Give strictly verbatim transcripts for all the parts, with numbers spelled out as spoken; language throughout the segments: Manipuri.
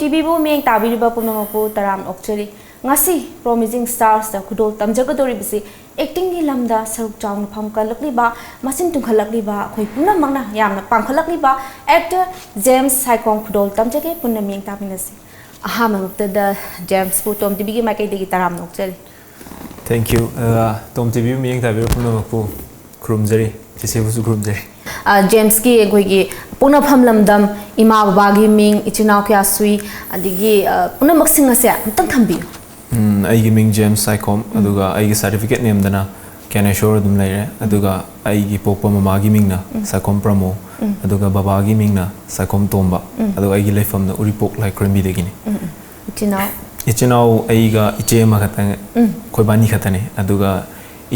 ꯇꯤꯚꯤꯕꯨ ꯃꯤꯠꯌꯦꯡ ꯇꯥꯕꯤꯔꯤꯕ ꯄꯨꯝꯅꯃꯛꯄꯨ ꯇꯔꯥꯝꯅ ꯑꯣꯛꯆꯔꯤ꯫ ꯉꯁꯤ Promising Starsꯇ ꯈꯨꯗꯣꯜ ꯇꯝꯖꯒꯗꯧꯔꯤꯕꯁꯤ actingꯒꯤ ꯂꯝꯗ ꯁꯔꯨꯛ ꯆꯥꯎꯅ ꯐꯝꯒꯠꯂꯛꯂꯤꯕ, ꯃꯁꯤꯡ ꯇꯨꯝꯈꯠꯂꯛꯂꯤꯕ, ꯑꯩꯈꯣꯏ ꯄꯨꯝꯅꯃꯛꯅ ꯌꯥꯝꯅ ꯄꯥꯝꯈꯠꯂꯛꯂꯤꯕ actor ꯖꯦꯝꯁ ꯁꯥꯏꯈꯣꯝ ꯈꯨꯗꯣꯜ ꯇꯝꯖꯒꯦ꯫ ꯄꯨꯟꯅ ꯃꯤꯠꯌꯦꯡ ꯇꯥꯃꯤꯟꯅꯁꯤ꯫ ꯑꯍꯥꯟꯕꯃꯛꯇꯗ ꯖꯦꯝꯁꯄꯨ ꯇꯣꯝ ꯇꯤꯚꯤꯒꯤ ꯃꯥꯏꯀꯩꯗꯒꯤ ꯇꯔꯥꯝꯅ ꯑꯣꯛꯆꯔꯤ꯫ Thank you. ꯑ, ꯇꯣꯝ ꯇꯤꯚꯤꯕꯨ ꯃꯤꯠꯌꯦꯡ ꯇꯥꯕꯤꯔꯤꯕ ꯄꯨꯝꯅꯃꯛꯄꯨ ꯈꯨꯔꯨꯝꯖꯔꯤ, ꯆꯦꯆꯦꯕꯨꯁꯨ ꯈꯨꯔꯨꯝꯖꯔꯤ꯫ ꯑ, ꯖꯦꯝꯁꯀꯤ ꯑꯩꯈꯣꯏꯒꯤ ꯄꯣꯛꯅꯐꯝ ꯂꯝꯗꯝ, ꯏꯃꯥ ꯕꯕꯥꯒꯤ ꯃꯤꯡ, ꯏꯆꯤꯟ ꯏꯅꯥꯎ ꯀꯌꯥ ꯁꯨꯏ, ꯑꯗꯒꯤ, ꯑ, ꯄꯨꯝꯅꯃꯛꯁꯤꯡ ꯑꯁꯦ ꯑꯃꯨꯛꯇꯪ ꯊꯝꯕꯤꯌꯨ꯫ ꯎꯝ, ꯑꯩꯒꯤ ꯃꯤꯡ ꯖꯦꯝꯁ ꯁꯥꯏꯈꯣꯝ, ꯎꯝ꯫ ꯑꯗꯨꯒ ꯑꯩꯒꯤ certificate nameꯗꯅ ꯀ꯭ꯌꯥꯅꯦꯁꯣꯔ ꯑꯗꯨꯝ ꯂꯩꯔꯦ, ꯎꯝ꯫ ꯑꯗꯨꯒ ꯑꯩꯒꯤ ꯄꯣꯛꯄ ꯃꯃꯥꯒꯤ ꯃꯤꯡꯅ ꯎꯝ꯫ ꯁꯥꯏꯈꯣꯝ ꯄ꯭ꯔꯃꯣ, ꯎꯝ꯫ ꯑꯗꯨꯒ ꯕꯕꯥꯒꯤ ꯃꯤꯡꯅ ꯁꯥꯏꯈꯣꯝ ꯇꯣꯝꯕ, ꯎꯝ꯫ ꯑꯗꯨꯒ ꯑꯩꯒꯤ ꯂꯩꯐꯝꯅ ꯎꯔꯤꯄꯣꯛ ꯂꯥꯏꯈꯨꯔꯦꯝꯕꯤꯗꯒꯤꯅꯤ꯫ ꯎꯝ, ꯎꯝ꯫ ꯏꯆꯤꯟ ꯏꯅꯥꯎ? ꯏꯆꯤꯟ ꯏꯅꯥꯎ ꯑꯩꯒ ꯏꯆꯦ ꯑꯃꯈꯛꯇꯪ, ꯎꯝ꯫ ꯑꯩꯈꯣꯏꯕꯥꯅꯤ ꯈꯛꯇꯅꯦ, ꯑꯗꯨꯒ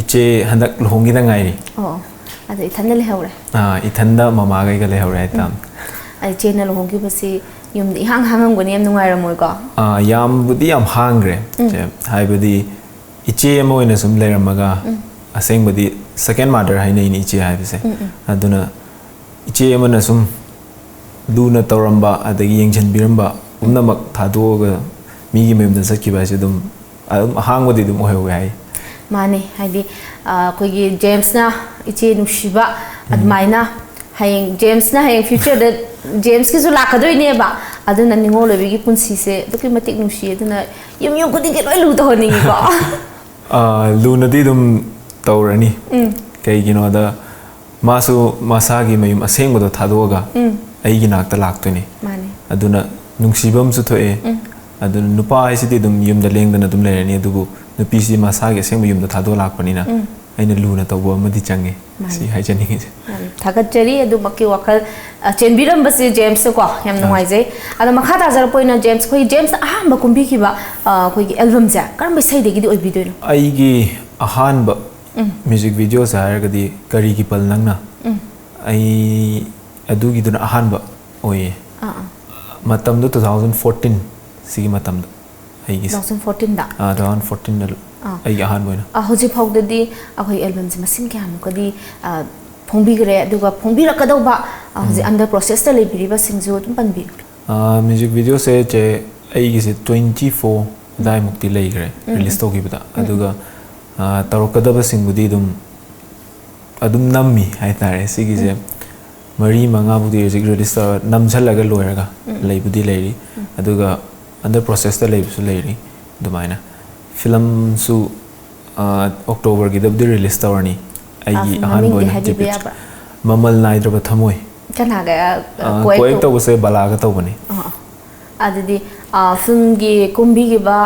ꯏꯆꯦ ꯍꯟꯗꯛ ꯂꯨꯍꯣꯡꯈꯤꯗ ꯉꯥꯏꯔꯤ꯫ ꯑꯣ, ꯑꯗꯣ ꯏꯊꯟꯗ ꯂꯩꯍꯧꯔꯦ꯫ ꯑꯥ, ꯏꯊꯟꯗ ꯃꯃꯥꯒ ꯑꯩꯒ ꯂꯩꯍꯧꯔꯦ ꯍꯥꯏꯇꯥꯔꯦ꯫ ꯎꯝ꯫ ꯑꯗꯣ ꯏꯆꯦꯅ ꯂꯨꯍꯣꯡꯈꯤꯕꯁꯤ ꯌꯨꯝꯗ ꯏꯍꯥꯡ ꯍꯥꯡꯉꯝꯒꯅꯤ, ꯌꯥꯝ ꯅꯨꯡꯉꯥꯏꯔꯝꯃꯣꯏꯀꯣ? ꯑꯥ, ꯌꯥꯝꯕꯨꯗꯤ ꯌꯥꯝ ꯍꯥꯡꯈ꯭ꯔꯦ꯫ ꯎꯝ꯫ ꯏꯆꯦ, ꯍꯥꯏꯕꯗꯤ ꯏꯆꯦ ꯑꯃ ꯑꯣꯏꯅ ꯁꯨꯝ ꯂꯩꯔꯝꯃꯒ, ꯎꯝ꯫ ꯑꯁꯦꯡꯕꯗꯤ second mother ꯍꯥꯏꯅꯩꯅꯤ ꯏꯆꯦ ꯍꯥꯏꯕꯁꯦ꯫ ꯎꯝ, ꯎꯝ꯫ ꯑꯗꯨꯅ ꯏꯆꯦ ꯑꯃꯅ ꯁꯨꯝ ꯂꯨꯅ ꯇꯧꯔꯝꯕ, ꯑꯗꯒꯤ ꯌꯦꯡꯁꯤꯟꯕꯤꯔꯝꯕ ꯄꯨꯝꯅꯃꯛ ꯊꯥꯗꯣꯛꯑꯒ ꯃꯤꯒꯤ ꯃꯌꯨꯝꯗ ꯆꯠꯈꯤꯕ ꯍꯥꯏꯁꯦ ꯑꯗꯨꯝ, ꯑꯗꯨꯝ ꯑꯍꯥꯡꯕꯗꯤ ꯑꯗꯨꯝ ꯑꯣꯏꯍꯧꯋꯦ ꯍꯥꯏ꯫ ꯃꯥꯅꯦ, ꯍꯥꯏꯗꯤ, ꯑ, ꯑꯩꯈꯣꯏꯒꯤ ꯖꯦꯝꯁꯅ ꯏꯆꯦ ꯅꯨꯡꯁꯤꯕ, ꯎꯝ꯫ ꯑꯗꯨꯃꯥꯏꯅ ꯍꯌꯦꯡ ꯖꯦꯝꯁꯅ ꯍꯌꯦꯡ futureꯗ ꯖꯦꯝꯁꯀꯤꯁꯨ ꯂꯥꯛꯀꯗꯣꯏꯅꯦꯕ, ꯑꯗꯨꯅ ꯅꯤꯉꯣꯜ ꯑꯣꯏꯕꯤꯒꯤ ꯄꯨꯟꯁꯤꯁꯦ ꯑꯗꯨꯛꯀꯤ ꯃꯇꯤꯛ ꯅꯨꯡꯁꯤ, ꯑꯗꯨꯅ ꯌꯨꯝ ꯌꯨꯝ ꯈꯨꯗꯤꯡꯒꯤ ꯂꯣꯏ ꯂꯨ ꯇꯧꯍꯟꯅꯤꯡꯉꯤꯀꯣ꯫ ꯑ, ꯂꯨꯅꯗꯤ ꯑꯗꯨꯝ ꯇꯧꯔꯅꯤ꯫ ꯎꯝ꯫ ꯀꯩꯒꯤꯅꯣꯗ, ꯃꯥꯁꯨ ꯃꯁꯥꯒꯤ ꯃꯌꯨꯝ ꯑꯁꯦꯡꯕꯗꯣ ꯊꯥꯗꯣꯛꯑꯒ ꯎꯝ꯫ ꯑꯩꯒꯤ ꯅꯥꯛꯇ ꯂꯥꯛꯇꯣꯏꯅꯤ꯫ ꯃꯥꯅꯤ꯫ ꯑꯗꯨꯅ ꯅꯨꯡꯁꯤꯕ ꯑꯃꯁꯨ ꯊꯣꯛꯑꯦ꯫ ꯎꯝ꯫ ꯑꯗꯨꯅ ꯅꯨꯄꯥ ꯍꯥꯏꯁꯤꯗꯤ ꯑꯗꯨꯝ ꯌꯨꯝꯗ ꯂꯦꯡꯗꯅ ꯑꯗꯨꯝ ꯂꯩꯔꯅꯤ, ꯑꯗꯨꯕꯨ ꯅꯨꯄꯤꯁꯤ ꯃꯁꯥꯒꯤ ꯑꯁꯦꯡꯕ ꯌꯨꯝꯗ ꯊꯥꯗꯣꯛꯑ ꯂꯥꯛꯄꯅꯤꯅ ꯎꯝ꯫ ꯑꯩꯅ ꯂꯨꯅ ꯇꯧꯕ ꯑꯃꯗꯤ ꯆꯪꯉꯦ, ꯃꯥꯅꯤ꯫ ꯁꯤ ꯍꯥꯏꯖꯅꯤꯡꯉꯤꯁꯦ꯫ ꯌꯥꯝ ꯊꯥꯒꯠꯆꯔꯤ ꯑꯗꯨꯃꯛꯀꯤ ꯋꯥꯈꯜ, ꯑ, ꯆꯦꯟꯕꯤꯔꯝꯕꯁꯦ ꯖꯦꯝꯁꯁꯨ ꯀꯣ, ꯌꯥꯝ ꯑ꯫ ꯅꯨꯡꯉꯥꯏꯖꯩ꯫ ꯑꯗꯣ ꯃꯈꯥ ꯇꯥꯖꯔꯛꯄ ꯑꯣꯏꯅ ꯖꯦꯝꯁ, ꯑꯩꯈꯣꯏ ꯖꯦꯝꯁꯅ ꯑꯍꯥꯟꯕ ꯀꯨꯝꯕꯤꯈꯤꯕ, ꯑ, ꯑꯩꯈꯣꯏꯒꯤ albumꯁꯦ ꯀꯔꯝꯕ ꯏꯁꯩꯗꯒꯤꯗꯤ ꯑꯣꯏꯕꯤꯗꯣꯏꯅꯣ? ꯑꯩꯒꯤ ꯑꯍꯥꯟꯕ ꯎꯝ꯫ Music videoꯁꯦ ꯍꯥꯏꯔꯒꯗꯤ ꯀꯔꯤꯒꯤ ꯄꯜ ꯅꯪꯅ? ꯎꯝ꯫ ꯑꯩ ꯑꯗꯨꯒꯤꯗꯨꯅ ꯑꯍꯥꯟꯕ ꯑꯣꯏꯌꯦ꯫ ꯑꯥ, ꯑꯥ꯫ ꯃꯇꯝꯗꯣ two thousand fourteen ꯁꯤꯒꯤ ꯃꯇꯝꯗ ꯑꯩꯒꯤ two thousand fourteenꯗ? ꯑꯥ, two thousand fourteenꯗ ꯑꯥ꯫ ꯑꯩꯒꯤ ꯑꯍꯥꯟꯕ ꯑꯣꯏꯅ꯫ ꯑꯥ, ꯍꯧꯖꯤꯛ ꯐꯥꯎꯗꯗꯤ ꯑꯩꯈꯣꯏ albumꯁꯦ ꯃꯁꯤꯡ ꯀꯌꯥꯃꯨꯛꯀꯗꯤ, ꯑꯥ, ꯐꯣꯡꯕꯤꯈ꯭ꯔꯦ? ꯑꯗꯨꯒ ꯐꯣꯡꯕꯤꯔꯛꯀꯗꯧꯕ, ꯑꯥ, ꯍꯧꯖꯤꯛ ꯎꯝ꯫ Under processꯇ ꯂꯩꯕꯤꯔꯤꯕꯁꯤꯡꯁꯨ ꯑꯗꯨꯝ ꯄꯟꯕꯤꯌꯨ꯫ ꯃ꯭ꯌꯨꯖꯤꯛ ꯚꯤꯗꯤꯑꯣꯁꯦ ꯆꯦ, ꯑꯩꯒꯤꯁꯦ ꯇ꯭ꯋꯦꯟꯇꯤ ꯐꯣꯔ ꯑꯗꯨꯋꯥꯏꯃꯨꯛꯇꯤ ꯂꯩꯈ꯭ꯔꯦ ꯔꯤꯂꯤꯁ ꯇꯧꯈꯤꯕꯗ꯫ ꯑꯗꯨꯒ ꯇꯧꯔꯛꯀꯗꯕꯁꯤꯡꯕꯨꯗꯤ ꯑꯗꯨꯝ ꯑꯗꯨꯝ ꯅꯝꯃꯤ ꯍꯥꯏꯇꯥꯔꯦ꯫ ꯁꯤꯒꯤꯁꯦ ꯃꯔꯤ ꯃꯉꯥꯕꯨꯗꯤ ꯍꯧꯖꯤꯛ ꯔꯤꯂꯤꯁ ꯇꯧꯔ ꯅꯝꯁꯜꯂꯒ ꯂꯣꯏꯔꯒ ꯂꯩꯕꯨꯗꯤ ꯂꯩꯔꯤ꯫ ꯑꯗꯨꯒ ꯑꯟꯗꯔ ꯄ꯭ꯔꯣꯁꯦꯁꯇ ꯂꯩꯕꯁꯨ ꯂꯩꯔꯤ꯫ ꯑꯗꯨꯃꯥꯏꯅ ꯐꯤꯂꯝꯁꯨ ꯑꯣꯛꯇꯣꯕꯔꯒꯤꯗꯕꯨꯗꯤ ꯔꯤꯂꯤꯁ ꯇꯧꯔꯅꯤ꯫ ꯑꯩꯒꯤ ꯑꯍꯥꯟꯕ ꯃꯃꯤꯡꯗꯤ ꯑꯣꯏꯅ ꯍꯥꯏꯕꯤꯕ ꯗꯦꯕ꯭ꯌꯨꯠꯁꯦ꯫ ꯌꯥꯕ꯭ꯔꯥ? ꯃꯃꯜ ꯅꯥꯏꯗ꯭ꯔꯕ ꯊꯃꯣꯏ꯫ ꯀꯅꯥꯒ? ꯑ, ꯀꯣ ꯑꯦꯛ ꯀꯣ ꯑꯦꯛ ꯇꯧꯕ? ꯇꯧꯕꯁꯦ ꯕꯂꯥꯒ ꯇꯧꯕꯅꯤ꯫ ꯑꯥ, ꯑꯥ꯫ ꯑꯗꯨꯗꯤ, ꯑ, ꯐꯤꯂꯝꯒꯤ ꯀꯨꯝꯕꯤꯈꯤꯕ,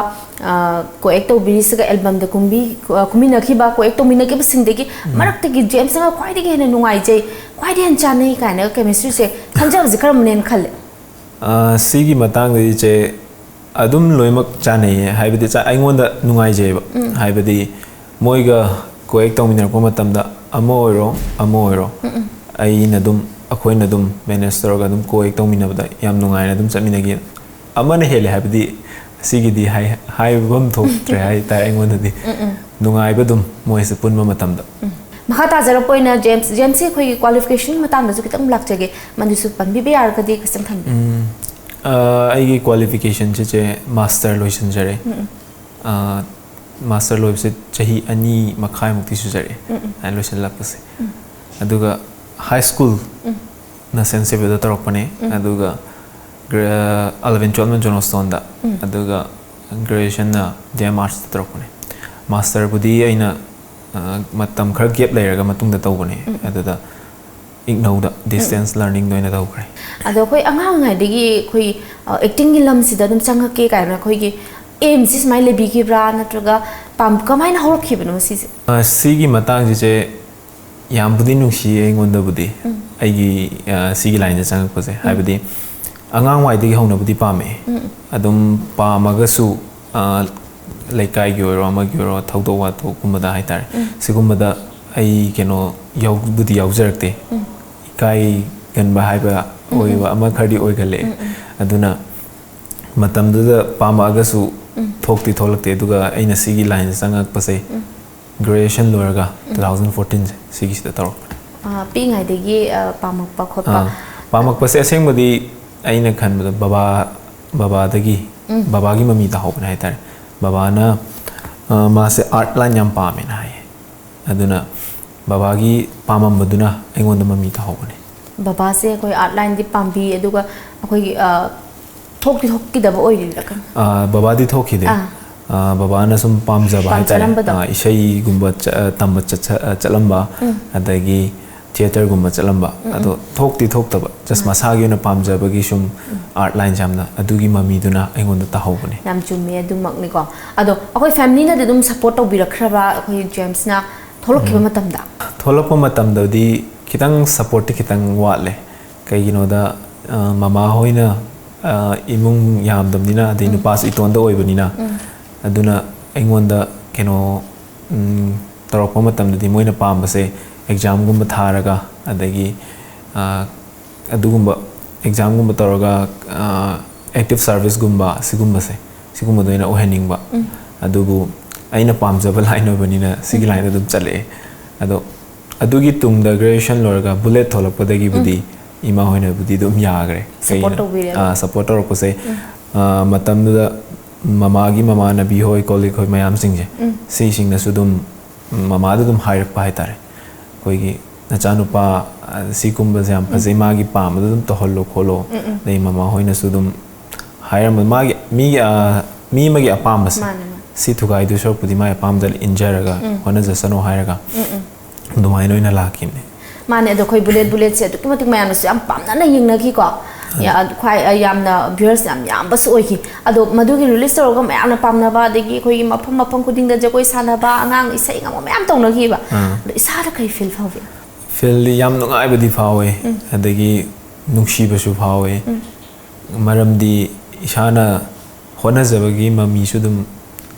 ꯑ, ꯀꯣ ꯑꯦꯛ ꯇꯧꯕꯤꯔꯤꯁꯤꯒ ꯑꯦꯜꯕꯝꯗ ꯀꯨꯝꯕꯤ-, ꯑ, ꯀꯨꯝꯃꯤꯟꯅꯈꯤꯕ, ꯀꯣ ꯑꯦꯛ ꯇꯧꯃꯤꯟꯅꯈꯤꯕꯁꯤꯡꯗꯒꯤ ꯃꯔꯛꯇꯒꯤ ꯖꯦꯝꯁꯅꯒ ꯈ꯭ꯋꯥꯏꯗꯒꯤ ꯍꯦꯟꯅ ꯅꯨꯡꯉꯥꯏꯖꯩ, ꯈ꯭ꯋꯥꯏꯗꯒꯤ ꯍꯦꯟꯅ ꯆꯥꯟꯅꯩ ꯀꯥꯏꯅꯒ ꯀꯦꯃꯤꯁꯇ꯭ꯔꯤꯁꯦ ꯈꯟꯖꯕꯁꯦ ꯀꯔꯝꯕꯅꯦꯅ ꯈꯜꯂꯦ? ꯑ, ꯁꯤꯒꯤ ꯃꯇꯥꯡꯗꯗꯤ ꯆꯦ, ꯑꯗꯨꯝ ꯂꯣꯏꯅꯃꯛ ꯆꯥꯟꯅꯩꯌꯦ꯫ ꯍꯥꯏꯕꯗꯤ ꯆꯥ-, ꯑꯩꯉꯣꯟꯗ ꯅꯨꯡꯉꯥꯏꯖꯩꯌꯦꯕ꯫ ꯍꯥꯏꯕꯗꯤ ꯃꯣꯏꯒ ꯀꯣ ꯑꯦꯛ ꯇꯧꯃꯤꯟꯅꯔꯛꯄ ꯃꯇꯝꯗ ꯑꯃ ꯑꯣꯏꯔꯣ, ꯑꯃ ꯑꯣꯏꯔꯣ, ꯑꯩꯅ ꯑꯗꯨꯝ, ꯑꯩꯈꯣꯏꯅ ꯑꯗꯨꯝ ꯃꯦꯅꯦꯖ ꯇꯧꯔꯒ ꯑꯗꯨꯝ ꯀꯣ ꯑꯦꯛ ꯇꯧꯃꯤꯟꯅꯕꯗ ꯌꯥꯝ ꯅꯨꯡꯉꯥꯏꯅ ꯑꯗꯨꯝ ꯆꯠꯃꯤꯟꯅꯈꯤ꯫ ꯑꯃꯅ ꯍꯦꯜꯂꯦ ꯍꯥꯏꯕꯗꯤ ꯁꯤꯒꯤꯗꯤ ꯍꯥꯏ-, ꯍꯥꯏꯕꯝ ꯊꯣꯛꯇ꯭ꯔꯦ ꯍꯥꯏꯇꯥꯔꯦ ꯑꯩꯉꯣꯟꯗꯗꯤ꯫ ꯅꯨꯡꯉꯥꯏꯕ ꯑꯗꯨꯝ ꯃꯣꯏꯁꯦ ꯄꯨꯟꯕ ꯃꯇꯝꯗ꯫ ꯃꯈꯥ ꯇꯥꯖꯔꯛꯄ ꯑꯣꯏꯅ ꯖꯦꯝꯁ, ꯖꯦꯝꯁꯁꯦ ꯑꯩꯈꯣꯏꯒꯤ ꯀ꯭ꯋꯥꯂꯤꯐꯤꯀꯦꯁꯟꯒꯤ ꯃꯇꯥꯡꯗꯁꯨ ꯈꯤꯇꯪ ꯂꯥꯛꯆꯒꯦ, ꯃꯗꯨꯁꯨ ꯄꯟꯕꯤꯕ ꯌꯥꯔꯒꯗꯤ ꯈꯤꯇꯪ ꯊꯝꯕꯤꯌꯨ꯫ ꯎꯝ, ꯑ, ꯑꯩꯒꯤ ꯀ꯭ꯋꯥꯂꯤꯐꯤꯀꯦꯁꯟꯁꯦ ꯆꯦ, ꯃꯥꯁꯇꯔ ꯂꯣꯏꯁꯤꯟꯖꯔꯦ꯫ ꯑ, ꯃꯥꯁꯇꯔ ꯂꯣꯏꯕꯁꯦ ꯆꯍꯤ ꯑꯅꯤ ꯃꯈꯥꯏꯃꯨꯛꯇꯤ ꯁꯨꯖꯔꯛꯑꯦ, ꯑ, ꯂꯣꯏꯁꯤꯜꯂꯛꯄꯁꯦ꯫ ꯑꯗꯨꯒ ꯍꯥꯏ ꯁ꯭ꯀꯨꯜꯅ ꯁꯦꯟ ꯁꯦꯕꯤꯌꯔꯗ ꯇꯧꯔꯛꯄꯅꯦ, ꯑꯗꯨꯒ ꯒ꯭ꯔꯦ-, ꯑꯦꯂꯚꯦꯟ ꯇꯨꯌꯦꯜꯞꯅ ꯖꯣꯟ ꯍꯣꯁꯇꯣꯟꯗ, ꯑꯗꯨꯒ ꯒ꯭ꯔꯦꯖꯨꯑꯦꯁꯟꯅ ꯗꯤ ꯑꯦꯝ ꯑꯥꯔꯠꯁꯇ ꯇꯧꯔꯛꯄꯅꯦ꯫ ꯃꯥꯁꯇꯔꯕꯨꯗꯤ ꯑꯩꯅ, ꯑ, ꯃꯇꯝ ꯈꯔ ꯒꯦꯞ ꯂꯩꯔꯒ ꯃꯇꯨꯡꯗ ꯇꯧꯕꯅꯦ꯫ ꯑꯗꯨꯗ ꯏꯒꯅꯧꯗ ꯗꯤꯁꯇꯦꯟꯁ ꯂꯔꯅꯤꯡꯗ ꯑꯣꯏꯅ ꯇꯧꯈ꯭ꯔꯦ꯫ ꯑꯗꯣ ꯑꯩꯈꯣꯏ ꯑꯉꯥꯡ ꯑꯣꯏꯔꯤꯉꯩꯗꯒꯤ ꯑꯩꯈꯣꯏ, ꯑ, ꯑꯦꯛꯇꯤꯡꯒꯤ ꯂꯝꯁꯤꯗ ꯑꯗꯨꯝ ꯆꯪꯉꯛꯀꯦ ꯀꯥꯏꯅ ꯑꯩꯈꯣꯏꯒꯤ ꯑꯦꯝꯁꯤ ꯁꯨꯃꯥꯏꯅ ꯂꯩꯕꯤꯈꯤꯕ꯭ꯔꯥ, ꯅꯠꯇ꯭ꯔꯒ ꯄꯥꯝ-, ꯀꯃꯥꯏꯅ ꯍꯧꯔꯛꯈꯤꯕꯅꯣ ꯁꯤꯁꯦ? ꯑ, ꯁꯤꯒꯤ ꯃꯇꯥꯡꯁꯤꯁꯦ ꯌꯥꯝꯕꯨꯗꯤ ꯅꯨꯡꯁꯤꯌꯦ ꯑꯩꯉꯣꯟꯗꯕꯨꯗꯤ, ꯑꯩꯒꯤ, ꯑ, ꯁꯤꯒꯤ ꯂꯥꯏꯟꯗ ꯆꯪꯉꯛꯄꯁꯦ꯫ ꯍꯥꯏꯕꯗꯤ ꯑꯉꯥꯡꯋꯥꯏꯗꯒꯤ ꯍꯧꯅꯕꯨꯗꯤ ꯄꯥꯝꯃꯛꯑꯦ꯫ ꯑꯗꯨꯝ ꯄꯥꯝꯃꯒꯁꯨ, ꯑ, ꯂꯩꯀꯥꯏꯒꯤ ꯑꯣꯏꯔꯣ ꯑꯃꯒꯤ ꯑꯣꯏꯔꯣ ꯊꯧꯗꯣꯛ ꯋꯥꯊꯣꯛꯀꯨꯝꯕꯗ ꯍꯥꯏꯇꯥꯔꯦ, ꯁꯤꯒꯨꯝꯕꯗ ꯑꯩ ꯀꯩꯅꯣ ꯌꯥꯎꯕꯨꯗꯤ ꯌꯥꯎꯖꯔꯛꯇꯦ꯫ ꯏꯀꯥꯏꯒꯟꯕ ꯍꯥꯏꯕ ꯑꯣꯏꯕ ꯑꯃ ꯈꯔꯗꯤ ꯑꯣꯏꯒꯜꯂꯛꯑꯦ꯫ ꯑꯗꯨꯅ ꯃꯇꯝꯗꯨꯗ ꯄꯥꯝꯃꯛꯑꯒꯁꯨ ꯊꯣꯛꯇꯤ ꯊꯣꯛꯂꯛꯇꯦ꯫ ꯑꯗꯨꯒ ꯑꯩꯅ ꯁꯤꯒꯤ ꯂꯥꯏꯟꯁꯦ ꯆꯪꯉꯛꯄꯁꯦ ꯒ꯭ꯔꯦꯖꯨꯑꯦꯁꯟ ꯂꯣꯏꯔꯒ ꯇꯨ ꯊꯥꯎꯖꯟ ꯐꯣꯔꯇꯤꯟꯁꯦ ꯁꯤꯒꯤꯁꯤꯗ ꯇꯧꯔꯛꯄꯅꯦ꯫ ꯑ, ꯄꯤꯛꯏꯉꯩꯗꯒꯤ, ꯑ, ꯄꯥꯝꯃꯛꯄ ꯈꯣꯠꯄ? ꯑꯥ, ꯄꯥꯝꯃꯛꯄꯁꯦ ꯑꯁꯦꯡꯕꯗꯤ ꯑꯩꯅ ꯈꯟꯕꯗ ꯕꯕꯥ ꯕꯕꯥꯗꯒꯤ ꯕꯕꯥꯒꯤ ꯃꯃꯤ ꯇꯥꯍꯧꯕꯅꯦ ꯍꯥꯏꯇꯥꯔꯦ꯫ ꯕꯕꯥꯅ ꯑ, ꯃꯥꯁꯦ ꯑꯥꯔꯠ ꯂꯥꯏꯟ ꯌꯥꯝ ꯄꯥꯝꯃꯦꯅ ꯍꯥꯏꯌꯦ꯫ ꯑꯗꯨꯅ ꯕꯕꯥꯒꯤ ꯄꯥꯝꯃꯝꯕꯗꯨꯅ ꯑꯩꯉꯣꯟꯗ ꯃꯃꯤ ꯇꯥꯍꯧꯕꯅꯦ꯫ ꯕꯕꯥꯁꯦ ꯑꯩꯈꯣꯏ ꯑꯥꯔꯠ ꯂꯥꯏꯟꯗꯤ ꯄꯥꯝꯕꯤ, ꯑꯗꯨꯒ ꯑꯩꯈꯣꯏꯒꯤ ꯑ, ꯊꯣꯛꯇꯤ ꯊꯣꯛꯈꯤꯗꯕ ꯑꯣꯏꯔꯤꯕ꯭ꯔꯥ ꯈꯪ- ꯑ, ꯕꯕꯥꯗꯤ ꯊꯣꯛꯈꯤꯗꯦ꯫ ꯑꯥ꯫ ꯑ, ꯕꯕꯥꯅ ꯁꯨꯝ ꯄꯥꯝꯖꯕ ꯍꯥꯏꯇꯥꯔꯦ꯫ ꯄꯥꯝꯖꯔꯝꯕꯗꯣ꯫ ꯑ, ꯏꯁꯩꯒꯨꯝꯕ ꯆ- ꯑ, ꯇꯝꯕ ꯆꯠꯆ- ꯑ, ꯆꯠꯂꯝꯕ, ꯑꯗꯒꯤ ꯊꯤꯌꯦꯇꯔꯒꯨꯝꯕ ꯆꯠꯂꯝꯕ, ꯑꯗꯣ ꯊꯣꯛꯇꯤ ꯊꯣꯛꯇꯕ, ꯖꯁ ꯃꯁꯥꯒꯤ ꯑꯣꯏꯅ ꯄꯥꯝꯖꯕꯒꯤ ꯁꯨꯝ ꯑꯥꯔꯠ ꯂꯥꯏꯟꯁꯦ ꯌꯥꯝꯅ ꯑꯗꯨꯒꯤ ꯃꯃꯤꯗꯨꯅ ꯑꯩꯉꯣꯟꯗ ꯇꯥꯍꯧꯕꯅꯦ꯫ ꯌꯥꯝ ꯆꯨꯝꯃꯦ ꯑꯗꯨꯃꯛꯅꯤꯀꯣ꯫ ꯑꯗꯣ ꯑꯩꯈꯣꯏ ꯐꯦꯃꯤꯂꯤꯅꯗꯤ ꯑꯗꯨꯝ ꯁꯞꯄꯣꯔꯠ ꯇꯧꯕꯤꯔꯛꯈ꯭ꯔꯕ, ꯑꯩꯈꯣꯏ ꯖꯦꯝꯁꯅ ꯊꯣꯛꯂꯛꯈꯤꯕ ꯃꯇꯝꯗ? ꯊꯣꯛꯂꯛꯄ ꯃꯇꯝꯗꯗꯤ ꯈꯤꯇꯪ ꯁꯞꯄꯣꯔꯠꯇꯤ ꯈꯤꯇꯪ ꯋꯥꯠꯂꯦ꯫ ꯀꯩꯒꯤꯅꯣꯗ, ꯑ, ꯃꯃꯥ ꯍꯣꯏꯅ, ꯑ, ꯏꯃꯨꯡ ꯌꯥꯝꯗꯕꯅꯤꯅ, ꯑꯗꯩ ꯅꯨꯄꯥꯁꯨ ꯏꯇꯣꯟꯗ ꯑꯣꯏꯕꯅꯤꯅ, ꯑꯗꯨꯅ ꯑꯩꯉꯣꯟꯗ ꯀꯩꯅꯣ, ꯎꯝ, ꯇꯧꯔꯛꯄ ꯃꯇꯝꯗꯗꯤ ꯃꯣꯏꯅ ꯄꯥꯝꯕꯁꯦ ꯑꯦꯛꯖꯥꯝꯒꯨꯝꯕ ꯊꯥꯔꯒ, ꯑꯗꯒꯤ, ꯑ, ꯑꯗꯨꯒꯨꯝꯕ ꯑꯦꯛꯖꯥꯝꯒꯨꯝꯕ ꯇꯧꯔꯒ, ꯑ, ꯑꯦꯛꯇꯤꯚ ꯁꯥꯔꯚꯤꯁꯒꯨꯝꯕ ꯁꯤꯒꯨꯝꯕꯁꯦ, ꯁꯤꯒꯨꯝꯕꯗ ꯑꯣꯏꯅ ꯑꯣꯏꯍꯟꯅꯤꯡꯕ꯫ ꯑꯗꯨꯕꯨ ꯑꯩꯅ ꯄꯥꯝꯖꯕ ꯂꯥꯏꯟ ꯑꯣꯏꯕꯅꯤꯅ ꯁꯤꯒꯤ ꯂꯥꯏꯟꯗ ꯑꯗꯨꯝ ꯆꯠꯂꯛꯑꯦ꯫ ꯑꯗꯣ ꯑꯗꯨꯒꯤ ꯇꯨꯡꯗ ꯒ꯭ꯔꯦꯖꯨꯑꯦꯁꯟ ꯂꯣꯏꯔꯒ ꯕꯨꯂꯦꯠ ꯊꯣꯛꯂꯛꯄꯗꯒꯤꯕꯨꯗꯤ ꯏꯃꯥ ꯍꯣꯏꯅꯕꯨꯗꯤ ꯑꯗꯨꯝ ꯌꯥꯈ꯭ꯔꯦ꯫ ꯁꯞꯄꯣꯔꯠ ꯇꯧꯕꯤꯔꯦ꯫ ꯑꯥ, ꯁꯞꯄꯣꯔꯠ ꯇꯧꯔꯛꯄꯁꯦ, ꯑꯥ, ꯃꯇꯝꯗꯨꯗ ꯃꯃꯥꯒꯤ ꯃꯃꯥꯟꯅꯕꯤ ꯍꯣꯏ, ꯀꯣꯂꯤꯛ ꯍꯣꯏ ꯃꯌꯥꯝꯁꯤꯡꯁꯦ, ꯁꯤꯁꯤꯡꯅꯁꯨ ꯑꯗꯨꯝ ꯃꯃꯥꯗ ꯑꯗꯨꯝ ꯍꯥꯏꯔꯛꯄ ꯍꯥꯏꯇꯥꯔꯦ꯫ ꯑꯩꯈꯣꯏꯒꯤ ꯅꯆꯥꯅꯨꯄꯥ, ꯑ, ꯁꯤꯒꯨꯝꯕꯁꯦ ꯌꯥꯝ ꯐꯖꯩ, ꯃꯥꯒꯤ ꯄꯥꯝꯕꯗ ꯑꯗꯨꯝ ꯇꯧꯍꯜꯂꯣ ꯈꯣꯠꯂꯣ, ꯑꯗꯩ ꯃꯃꯥ ꯍꯣꯏꯅꯁꯨ ꯑꯗꯨꯝ ꯍꯥꯏꯔꯝꯕ, ꯃꯥꯒꯤ, ꯃꯤꯒꯤ, ꯑ, ꯃꯤ ꯑꯃꯒꯤ ꯑꯄꯥꯝꯕꯁꯦ, ꯃꯥꯅꯦ, ꯃꯥꯅꯦ꯫ ꯁꯤ ꯊꯨꯒꯥꯏꯗꯣꯏ ꯁꯔꯨꯛꯄꯨꯗꯤ ꯃꯥꯒꯤ ꯑꯄꯥꯝꯕꯗ ꯏꯟꯖꯔꯒ ꯍꯣꯠꯅꯖꯁꯅꯣ ꯍꯥꯏꯔꯒ ꯑꯗꯨꯃꯥꯏꯅ ꯑꯣꯏꯅ ꯂꯥꯛꯈꯤꯕꯅꯦ꯫ ꯃꯥꯅꯦ, ꯑꯗꯣ ꯑꯩꯈꯣꯏ ꯕꯨꯂꯦꯠ ꯕꯨꯂꯦꯠꯁꯦ ꯑꯗꯨꯛꯀꯤ ꯃꯇꯤꯛ ꯃꯌꯥꯝꯅꯁꯨ ꯌꯥꯝ ꯄꯥꯝꯅꯅ ꯌꯦꯡꯅꯈꯤꯀꯣ꯫ ꯌꯥ-, ꯈ꯭ꯋꯥꯏ, ꯑ, ꯌꯥꯝꯅ ꯚ꯭ꯌꯨꯋꯔꯁ ꯌꯥꯝ ꯌꯥꯝꯕꯁꯨ ꯑꯣꯏꯈꯤ꯫ ꯑꯗꯣ ꯃꯗꯨꯒꯤ ꯔꯤꯂꯤꯁ ꯇꯧꯔꯒ ꯃꯌꯥꯝꯅ ꯄꯥꯝꯅꯕ, ꯑꯗꯒꯤ ꯑꯩꯈꯣꯏꯒꯤ ꯃꯐꯝ ꯃꯐꯝ ꯈꯨꯗꯤꯡꯗ ꯖꯒꯣꯏ ꯁꯥꯟꯅꯕ, ꯑꯉꯥꯡ ꯏꯁꯩ ꯉꯪꯕ ꯃꯌꯥꯝ ꯇꯧꯅꯈꯤꯕ꯫ ꯑꯥ꯫ ꯑꯗꯣ ꯏꯁꯥꯗ ꯀꯔꯤ ꯐꯤꯜ ꯐꯥꯎꯒꯦ? ꯐꯤꯜꯗꯤ ꯌꯥꯝ ꯅꯨꯡꯉꯥꯏꯕꯗꯤ ꯐꯥꯎꯋꯦ, ꯑꯗꯒꯤ ꯅꯨꯡꯁꯤꯕꯁꯨ ꯐꯥꯎꯋꯦ꯫ ꯃꯔꯝꯗꯤ ꯏꯁꯥꯅ ꯍꯣꯠꯅꯖꯕꯒꯤ ꯃꯃꯤꯁꯨ ꯑꯗꯨꯝ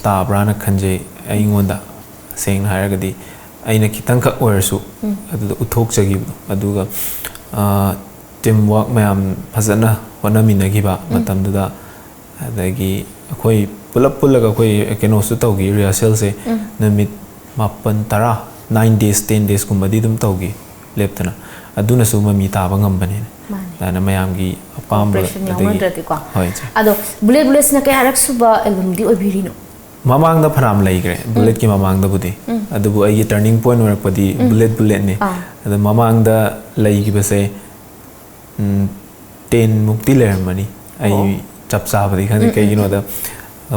ꯇꯥꯕ꯭ꯔꯥꯅ ꯈꯟꯖꯩ ꯑꯩꯉꯣꯟꯗ꯫ ꯁꯦꯡꯅ ꯍꯥꯏꯔꯒꯗꯤ ꯑꯩꯅ ꯈꯤꯇꯪꯈꯛ ꯑꯣꯏꯔꯁꯨ ꯑꯗꯨꯗ ꯎꯠꯊꯣꯛꯆꯈꯤꯕꯗꯣ꯫ ꯑꯗꯨꯒ, ꯑ, ꯇꯤꯝ ꯋꯥꯔꯛ ꯃꯌꯥꯝ ꯐꯖꯅ ꯍꯣꯠꯅꯃꯤꯟꯅꯈꯤꯕ ꯃꯇꯝꯗꯨꯗ, ꯑꯗꯒꯤ ꯑꯩꯈꯣꯏ ꯄꯨꯂꯞ ꯄꯨꯜꯂꯒ ꯑꯩꯈꯣꯏ ꯀꯩꯅꯣꯁꯨ ꯇꯧꯈꯤ, ꯔꯤꯍꯔꯁꯦꯜꯁꯦ ꯅꯨꯃꯤꯠ ꯃꯥꯄꯟ, ꯇꯔꯥ, nine days, ten days ꯀꯨꯝꯕꯗꯤ ꯑꯗꯨꯝ ꯇꯧꯈꯤ ꯂꯦꯞꯇꯅ꯫ ꯑꯗꯨꯅꯁꯨ ꯃꯃꯤ ꯇꯥꯕ ꯉꯝꯕꯅꯤꯅ꯫ ꯃꯥꯅꯦ꯫ ꯑꯗꯨꯅ ꯃꯌꯥꯝꯒꯤ ꯑꯄꯥꯝꯕ Cooperation ꯑꯗꯒꯤ ꯌꯥꯎꯅꯗ꯭ꯔꯗꯤꯀꯣ꯫ ꯍꯣꯏ, ꯏꯆꯦ꯫ ꯑꯗꯣ ꯕꯨꯂꯦꯠ ꯕꯨꯂꯦꯠꯁꯤꯅ ꯀꯌꯥꯔꯛ ꯁꯨꯕ ꯑꯦꯜꯕꯝꯗꯤ ꯑꯣꯏꯕꯤꯔꯤꯅꯣ? ꯃꯃꯥꯡꯗ ꯐꯅꯌꯥꯝ ꯂꯩꯈ꯭ꯔꯦ, ꯕꯨꯂꯦꯠꯀꯤ ꯃꯃꯥꯡꯗꯕꯨꯗꯤ꯫ ꯑꯗꯨꯕꯨ ꯑꯩꯒꯤ turning point ꯑꯣꯏꯔꯛꯄꯗꯤ ꯕꯨꯂꯦꯠ ꯕꯨꯂꯦꯠꯅꯤ꯫ ꯑꯥ꯫ ꯑꯗꯣ ꯃꯃꯥꯡꯗ ꯂꯩꯈꯤꯕꯁꯦ, ꯎꯝ, ten ꯃꯨꯛꯇꯤ ꯂꯩꯔꯝꯃꯅꯤ꯫ ꯑꯩ ꯑꯣ꯫ ꯆꯞ ꯆꯥꯕꯗꯤ ꯈꯪꯗꯦ꯫ ꯀꯩꯒꯤꯅꯣꯗ,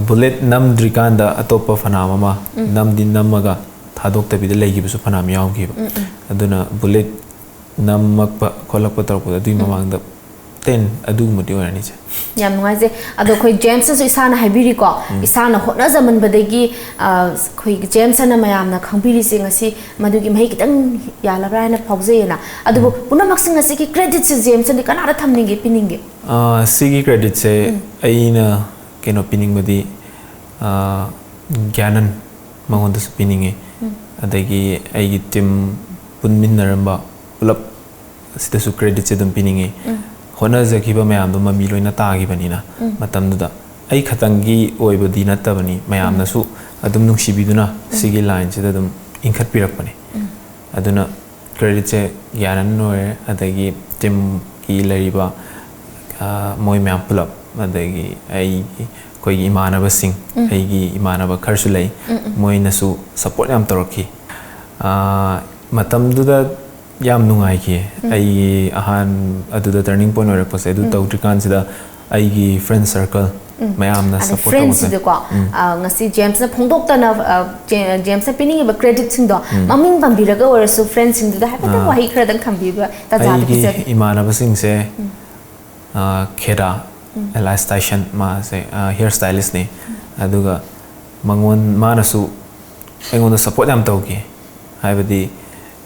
ꯕꯨꯂꯦꯠ ꯅꯝꯗ꯭ꯔꯤꯀꯥꯟꯗ ꯑꯇꯣꯞꯄ ꯐꯅꯌꯥꯝ ꯑꯃ ꯅꯝꯗꯤ ꯅꯝꯃꯒ ꯊꯥꯗꯣꯛꯇꯕꯤꯗ ꯂꯩꯈꯤꯕꯁꯨ ꯐꯅꯌꯥꯝ ꯌꯥꯎꯈꯤꯕ꯫ ꯑꯗꯨꯅ ꯕꯨꯂꯦꯠ ꯅꯝꯃꯛꯄ ꯈꯣꯠꯂꯛꯄ ꯇꯧꯔꯛꯄꯗ ꯑꯗꯨꯒꯤ ꯃꯃꯥꯡꯗ ten ꯑꯗꯨꯒꯨꯝꯕꯗꯤ ꯑꯣꯏꯔꯅꯤ, ꯏꯆꯦ꯫ ꯌꯥꯝ ꯅꯨꯡꯉꯥꯏꯖꯩ꯫ ꯑꯗꯣ ꯑꯩꯈꯣꯏ ꯖꯦꯝꯁꯅꯁꯨ ꯏꯁꯥꯅ ꯍꯥꯏꯕꯤꯔꯤꯀꯣ, ꯏꯁꯥꯅ ꯍꯣꯠꯅꯖꯃꯟꯕꯗꯒꯤ, ꯑ, ꯑꯩꯈꯣꯏ ꯖꯦꯝꯁ ꯑꯅ ꯃꯌꯥꯝꯅ ꯈꯪꯕꯤꯔꯤꯁꯦ ꯉꯁꯤ ꯃꯗꯨꯒꯤ ꯃꯍꯩ ꯈꯤꯇꯪ ꯌꯥꯜꯂꯕ꯭ꯔꯥ ꯍꯥꯏꯅ ꯐꯥꯎꯖꯩꯌꯦꯅ꯫ ꯑꯗꯨꯕꯨ ꯄꯨꯝꯅꯃꯛꯁꯤꯡ ꯑꯁꯤꯒꯤ creditꯁꯦ ꯖꯦꯝꯁꯅꯗꯤ ꯀꯅꯥꯗ ꯊꯝꯅꯤꯡꯒꯦ, ꯄꯤꯅꯤꯡꯒꯦ? ꯑ, ꯁꯤꯒꯤ creditꯁꯦ ꯑꯩꯅ ꯀꯩꯅꯣ ꯄꯤꯅꯤꯡꯕꯗꯤ, ꯑ, ꯒ꯭ꯌꯥꯅꯟ, ꯃꯉꯣꯟꯗꯁꯨ ꯄꯤꯅꯤꯡꯉꯤ꯫ ꯑꯗꯒꯤ ꯑꯩꯒꯤ team ꯄꯨꯟꯃꯤꯟꯅꯔꯝꯕ ꯄꯨꯂꯞ ꯑꯁꯤꯗꯁꯨ creditꯁꯦ ꯑꯗꯨꯝ ꯄꯤꯅꯤꯡꯉꯤ꯫ ꯍꯣꯠꯅꯖꯈꯤꯕ ꯃꯌꯥꯝꯗꯣ ꯃꯃꯤ ꯂꯣꯏꯅ ꯇꯥꯈꯤꯕꯅꯤꯅ ꯃꯇꯝꯗꯨꯗ꯫ ꯑꯩ ꯈꯛꯇꯪꯒꯤ ꯑꯣꯏꯕꯗꯤ ꯅꯠꯇꯕꯅꯤ, ꯃꯌꯥꯝꯅꯁꯨ ꯑꯗꯨꯝ ꯅꯨꯡꯁꯤꯕꯤꯗꯨꯅ ꯁꯤꯒꯤ lineꯁꯤꯗ ꯑꯗꯨꯝ ꯏꯟꯈꯠꯄꯤꯔꯛꯄꯅꯤ꯫ ꯑꯗꯨꯅ creditꯁꯦ ꯒ꯭ꯌꯥꯅꯟ ꯑꯣꯏꯔꯦ, ꯑꯗꯒꯤ teamꯒꯤ ꯂꯩꯔꯤꯕ, ꯑ, ꯃꯣꯏ ꯃꯌꯥꯝ ꯄꯨꯂꯞ, ꯑꯗꯒꯤ ꯑꯩꯒꯤ, ꯑꯩꯈꯣꯏꯒꯤ ꯏꯃꯥꯟꯅꯕꯁꯤꯡ, ꯑꯩꯒꯤ ꯏꯃꯥꯟꯅꯕ ꯈꯔꯁꯨ ꯂꯩ, ꯃꯣꯏꯅꯁꯨ support ꯌꯥꯝ ꯇꯧꯔꯛꯈꯤ꯫ ꯑ, ꯃꯇꯝꯗꯨꯗ ꯌꯥꯝ ꯅꯨꯡꯉꯥꯏꯈꯤ꯫ ꯑꯩꯒꯤ ꯑꯍꯥꯟ-, ꯑꯗꯨꯗ turning point ꯑꯣꯏꯔꯛꯄꯁꯦ, ꯑꯗꯨ ꯇꯧꯗ꯭ꯔꯤꯀꯥꯟꯁꯤꯗ ꯑꯩꯒꯤ friend circle ꯃꯌꯥꯝꯅ ꯑꯗ support ꯇꯧꯕꯁꯦ꯫ Friendsꯁꯤꯗꯀꯣ, ꯑ, ꯉꯁꯤ ꯖꯦꯝꯁꯅ ꯐꯣꯡꯗꯣꯛꯇꯅ, ꯑ, ꯖꯦ-, ꯖꯦꯝꯁꯅ ꯄꯤꯅꯤꯡꯉꯤꯕ creditꯁꯤꯡꯗꯣ ꯃꯃꯤꯡ ꯄꯟꯕꯤꯔꯒ ꯑꯣꯏꯔꯁꯨ friendsꯁꯤꯡꯗꯨꯗ ꯍꯥꯏꯐꯦꯠꯇꯪ ꯑꯥ꯫ ꯋꯥꯍꯩ ꯈꯔꯗꯪ ꯊꯝꯕꯤꯕ ꯇꯥꯟꯖꯥꯗꯨ ꯑꯩꯒꯤ ꯄꯤꯖꯒꯦ꯫ ꯏꯃꯥꯟꯅꯕꯁꯤꯡꯁꯦ, ꯑ, ꯈꯦꯗꯥ, ꯑꯦꯂꯥꯏꯁ ꯇꯥꯏꯁꯟ, ꯃꯥꯁꯦ, ꯑ, hair stylistꯅꯤ꯫ ꯑꯗꯨꯒ ꯃꯉꯣꯟ-, ꯃꯥꯅꯁꯨ ꯑꯩꯉꯣꯟꯗ support ꯌꯥꯝ ꯇꯧꯈꯤ꯫ ꯍꯥꯏꯕꯗꯤ,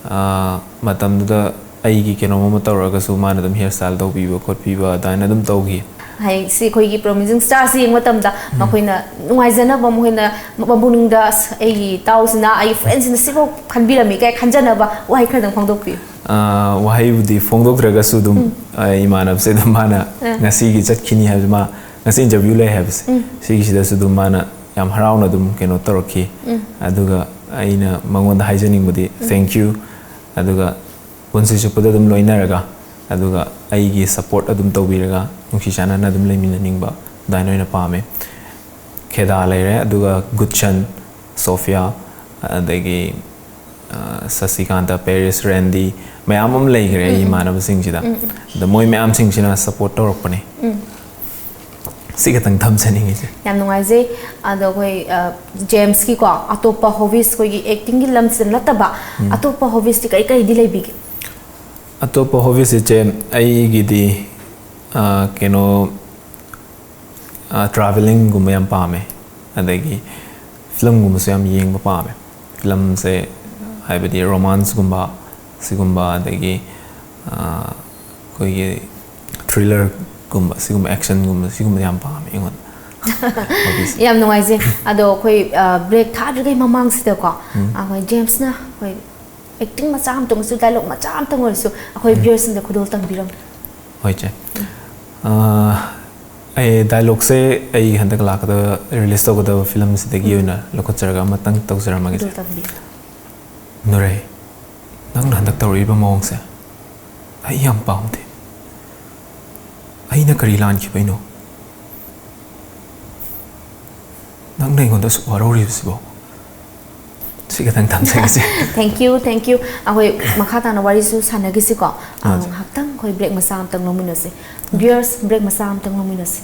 ꯑ, ꯃꯇꯝꯗꯨꯗ ꯑꯩꯒꯤ ꯀꯩꯅꯣꯝ ꯑꯃ ꯇꯧꯔꯒꯁꯨ ꯃꯥꯅ ꯑꯗꯨꯝ hair style ꯇꯧꯕꯤꯕ ꯈꯣꯠꯄꯤꯕ ꯑꯗꯨꯃꯥꯏꯅ ꯑꯗꯨꯝ ꯇꯧꯈꯤ꯫ ꯍꯥꯏ-, ꯁꯤ ꯑꯩꯈꯣꯏꯒꯤ Promising Starꯁꯤ ꯌꯦꯡꯕ ꯃꯇꯝꯗ ꯃꯈꯣꯏꯅ ꯅꯨꯡꯉꯥꯏꯖꯅꯕ, ꯃꯈꯣꯏꯅ ꯃꯄꯨꯛꯅꯤꯡꯗ "ꯑꯁ, ꯑꯩꯒꯤ ꯏꯇꯥꯎꯁꯤꯅ, ꯑꯩꯒꯤ friendꯁꯤꯅ ꯁꯤꯐꯥꯎ ꯈꯟꯕꯤꯔꯝꯃꯤ" ꯀꯥꯏ ꯈꯟꯖꯅꯕ ꯋꯥꯍꯩ ꯈꯔꯗꯪ ꯐꯣꯡꯗꯣꯛꯄꯤꯌꯨ꯫ ꯑ, ꯋꯥꯍꯩꯕꯨꯗꯤ ꯐꯣꯡꯗꯣꯛꯇ꯭ꯔꯒꯁꯨ ꯑꯗꯨꯝ, ꯑ, ꯏꯃꯥꯟꯅꯕꯁꯦ ꯑꯗꯨꯝ ꯃꯥꯅ ꯉꯁꯤꯒꯤ ꯆꯠꯈꯤꯅꯤ ꯍꯥꯏꯕꯁꯦ, ꯃꯥ ꯉꯁꯤ interview ꯂꯩ ꯍꯥꯏꯕꯁꯦ, ꯁꯤꯒꯤꯁꯤꯗꯁꯨ ꯑꯗꯨꯝ ꯃꯥꯅ ꯌꯥꯝ ꯍꯔꯥꯎꯅ ꯑꯗꯨꯝ ꯀꯩꯅꯣ ꯇꯧꯔꯛꯈꯤ꯫ ꯑꯗꯨꯒ ꯑꯩꯅ ꯃꯉꯣꯟꯗ ꯍꯥꯏꯖꯅꯤꯡꯕꯗꯤ thank you꯫ ꯑꯗꯨꯒ ꯄꯨꯟꯁꯤ ꯆꯨꯞꯄꯗ ꯑꯗꯨꯝ ꯂꯣꯏꯅꯔꯒ, ꯑꯗꯨꯒ ꯑꯩꯒꯤ ꯁꯞꯄꯣꯔꯠ ꯑꯗꯨꯝ ꯇꯧꯕꯤꯔꯒ, ꯅꯨꯡꯁꯤ ꯆꯥꯟꯅꯅ ꯑꯗꯨꯝ ꯂꯩꯃꯤꯟꯅꯅꯤꯡꯕ ꯑꯗꯨꯃꯥꯏꯅ ꯑꯣꯏꯅ ꯄꯥꯝꯃꯦ꯫ ꯈꯦꯗꯥ ꯂꯩꯔꯦ, ꯑꯗꯨꯒ ꯒꯨꯠꯁꯟ, ꯁꯣꯐꯤꯌꯥ, ꯑꯗꯒꯤ ꯑ, ꯁꯁꯤꯀꯥꯟꯇ, ꯄꯦꯔꯤꯁ, ꯔꯦꯟꯗꯤ, ꯃꯌꯥꯝ ꯑꯃ ꯂꯩꯈ꯭ꯔꯦ ꯑꯩ ꯎꯝ, ꯎꯝ꯫ ꯏꯃꯥꯟꯅꯕꯁꯤꯡꯁꯤꯗ꯫ ꯎꯝ, ꯎꯝ꯫ ꯑꯗ ꯃꯣꯏ ꯃꯌꯥꯝꯁꯤꯡꯁꯤꯅ ꯁꯞꯄꯣꯔꯠ ꯇꯧꯔꯛꯄꯅꯦ꯫ ꯎꯝ꯫ ꯁꯤ ꯈꯛꯇꯪ ꯊꯝꯖꯅꯤꯡꯉꯤꯁꯦ꯫ ꯌꯥꯝ ꯅꯨꯡꯉꯥꯏꯖꯩ꯫ ꯑꯗꯣ ꯑꯩꯈꯣꯏ, ꯑ, ꯖꯦꯝꯁꯀꯤꯀꯣ ꯑꯇꯣꯞꯄ ꯍꯣꯕꯤꯁ, ꯑꯩꯈꯣꯏꯒꯤ ꯑꯦꯛꯇꯤꯡꯒꯤ ꯂꯝꯁꯤꯗ ꯅꯠꯇꯕ ꯎꯝ꯫ ꯑꯇꯣꯞꯄ ꯍꯣꯕꯤꯁꯇꯤ ꯀꯔꯤ ꯀꯔꯤꯗꯤ ꯂꯩꯕꯤꯒꯦ? ꯑꯇꯣꯞꯄ ꯍꯣꯕꯤꯁ ꯏꯆꯦ, ꯑꯩꯒꯤꯗꯤ, ꯑ, ꯀꯩꯅꯣ, ꯑ, ꯇ꯭ꯔꯥꯚꯦꯂꯤꯡꯒꯨꯝꯕ ꯌꯥꯝ ꯄꯥꯝꯃꯦ, ꯑꯗꯒꯤ ꯐꯤꯂꯝꯒꯨꯝꯕꯁꯨ ꯌꯥꯝ ꯌꯦꯡꯕ ꯄꯥꯝꯃꯦ꯫ ꯐꯤꯂꯝꯁꯦ ꯍꯥꯏꯕꯗꯤ ꯔꯣꯃꯥꯟꯁꯀꯨꯝꯕ ꯁꯤꯒꯨꯝꯕ, ꯑꯗꯒꯤ, ꯑ, ꯑꯩꯈꯣꯏꯒꯤ ꯊ꯭ꯔꯤꯂꯔꯒꯨꯝꯕ ꯁꯤꯒꯨꯝꯕ, ꯑꯦꯛꯁꯟꯒꯨꯝꯕ ꯁꯤꯒꯨꯝꯕ ꯌꯥꯝ ꯄꯥꯝꯃꯦ ꯑꯩꯉꯣꯟꯗ꯫ ꯍꯣꯕꯤꯁꯦ꯫ ꯌꯥꯝ ꯅꯨꯡꯉꯥꯏꯖꯩ꯫ ꯑꯗꯣ ꯑꯩꯈꯣꯏ, ꯑ, ꯕ꯭ꯔꯦꯛ ꯊꯥꯗ꯭ꯔꯤꯉꯩ ꯃꯃꯥꯡꯁꯤꯗꯀꯣ, ꯎꯝ꯫ ꯑꯩꯈꯣꯏ ꯖꯦꯝꯁꯅ ꯑꯩꯈꯣꯏ ꯑꯦꯛꯇꯤꯡ ꯃꯆꯥ ꯑꯃꯇꯪ ꯑꯣꯏꯔꯁꯨ, ꯗꯥꯏꯂꯣꯛ ꯃꯆꯥ ꯑꯃꯇꯪ ꯑꯣꯏꯔꯁꯨ ꯑꯩꯈꯣꯏ ꯎꯝ꯫ ꯚ꯭ꯌꯨꯋꯔꯁꯤꯡꯗ ꯈꯨꯗꯣꯜ ꯇꯝꯕꯤꯔꯝꯃꯨ꯫ ꯍꯣꯏ, ꯆꯦ꯫ ꯑ, ꯑꯩ ꯗꯥꯏꯂꯣꯛꯁꯦ ꯑꯩ ꯍꯟꯗꯛ ꯂꯥꯛꯀꯗꯕ, ꯔꯤꯂꯤꯁ ꯇꯧꯒꯗꯕ ꯐꯤꯂꯝꯁꯤꯗꯒꯤ ꯎꯝ꯫ ꯑꯣꯏꯅ ꯂꯧꯈꯠꯆꯔꯒ ꯑꯃꯇꯪ ꯇꯧꯖꯔꯝꯃꯒꯦ, ꯆꯦ꯫ ꯈꯨꯗꯣꯜ ꯇꯝꯕꯤꯔꯝꯃꯨ꯫ ꯅꯨꯔꯩ, ꯅꯪꯅ ꯍꯟꯗꯛ ꯇꯧꯔꯛꯏꯕ ꯃꯑꯣꯡꯁꯦ ꯑꯩ ꯌꯥꯝ ꯄꯥꯝꯗꯦ꯫ ꯑꯩꯅ ꯀꯔꯤ ꯂꯥꯟꯈꯤꯕꯩꯅꯣ? ꯅꯪꯅ ꯑꯩꯉꯣꯟꯗ ꯑꯁꯨꯛ ꯋꯥꯔꯧꯔꯤꯕꯁꯤꯕꯣ? ꯁꯤ ꯈꯛꯇꯪ ꯊꯝꯖꯒꯦꯁꯦ꯫ Thank you, thank you꯫ ꯑꯩꯈꯣꯏ ꯃꯈꯥ ꯇꯥꯅ ꯋꯥꯔꯤꯁꯨ ꯁꯥꯟꯅꯈꯤꯁꯤꯀꯣ꯫ ꯑꯥ, ꯑꯥ, ꯉꯥꯏꯍꯥꯛꯇꯪ ꯑꯩꯈꯣꯏ ꯕ꯭ꯔꯦꯛ ꯃꯆꯥ ꯑꯃꯇꯪ ꯂꯧꯃꯤꯟꯅꯁꯤ꯫ ꯚ꯭ꯌꯨꯋꯔꯁ, ꯕ꯭ꯔꯦꯛ ꯃꯆꯥ ꯑꯃꯇꯪ ꯂꯧꯃꯤꯟꯅꯁꯤ꯫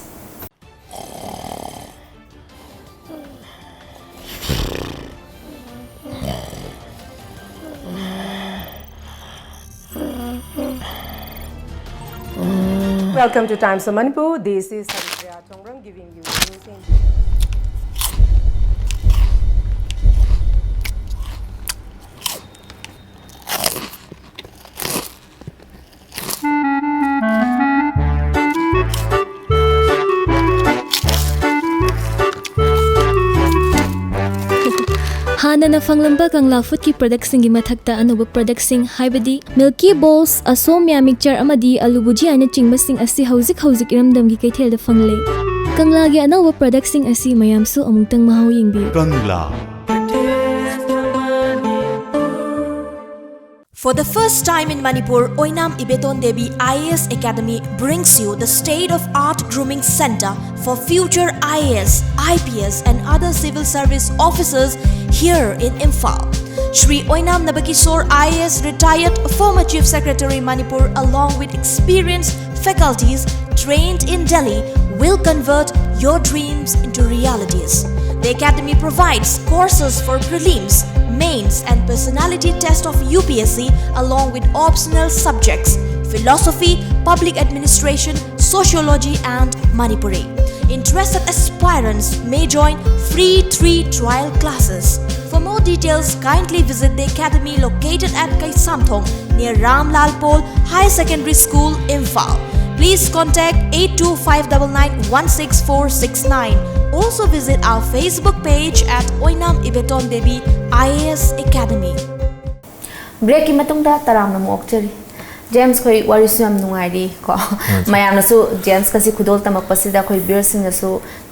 Welcome to Times of Manipur. This is Sandhya Chongrang giving you news in ꯍꯥꯟꯅꯅ ꯐꯪꯂꯝꯕ ꯀꯪꯂꯥ ꯐꯨꯗꯀꯤ ꯄ꯭ꯔꯗꯛꯁꯤꯡꯒꯤ ꯃꯊꯛꯇ ꯑꯅꯧꯕ ꯄ꯭ꯔꯗꯛꯁꯤꯡ, ꯍꯥꯏꯕꯗꯤ ꯃꯤꯜꯀꯤ ꯕꯣꯜꯁ, ꯑꯁꯣꯝꯌꯥ ꯃꯤꯛꯆꯔ ꯑꯃꯗꯤ ꯑꯂꯨ ꯚꯨꯖꯤꯌꯥꯅꯆꯤꯡꯕꯁꯤꯡ ꯑꯁꯤ ꯍꯧꯖꯤꯛ ꯍꯧꯖꯤꯛ ꯏꯔꯝꯗꯝꯒꯤ ꯀꯩꯊꯦꯜꯗ ꯐꯪꯂꯦ꯫ ꯀꯪꯂꯥꯒꯤ ꯑꯅꯧꯕ ꯄ꯭ꯔꯗꯛꯁꯤꯡ ꯑꯁꯤ ꯃꯌꯥꯝꯁꯨ ꯑꯃꯨꯛꯇꯪ ꯃꯍꯥꯎ ꯌꯦꯡꯕꯤꯌꯨ꯫ ꯀꯪꯂꯥ꯫ For the first time in Manipur, Oinam Ibeton Devi I A S Academy brings you the state-of-art grooming center for future I A S, I P S, and other civil service officers here in Imphal. Shri Oinam Nabakisor I A S, retired former Chief Secretary Manipur, along with experienced faculties trained in Delhi, will convert your dreams into realities. The academy provides courses for prelims, mains, and personality test of U P S C, along with optional subjects: philosophy, public administration, sociology, and Manipuri. Interested aspirants may join free three trial classes. For more details, kindly visit the academy located at Kaisamthong, near Ramlal Pol Higher Secondary School, Imphal. Please contact eight two five nine nine one six four six nine. Also visit our Facebook page at Oinam Ibeton Devi I A S Academy. ꯕ꯭ꯔꯦꯛꯀꯤ ꯃꯇꯨꯡꯗ ꯇꯔꯥꯝꯅ ꯑꯃꯨꯛ ꯑꯣꯛꯆꯔꯤ꯫ ꯖꯦꯝꯁ, ꯑꯩꯈꯣꯏ ꯋꯥꯔꯤꯁꯨ ꯌꯥꯝ ꯅꯨꯡꯉꯥꯏꯔꯤ ꯀꯣ꯫ ꯃꯌꯥꯝꯅꯁꯨ ꯖꯦꯝꯁꯀꯁꯤ ꯈꯨꯗꯣꯜ ꯇꯝꯃꯛꯄꯁꯤꯗ ꯑꯩꯈꯣꯏ ꯚ꯭ꯌꯨꯋꯔꯁꯤꯡꯅꯁꯨ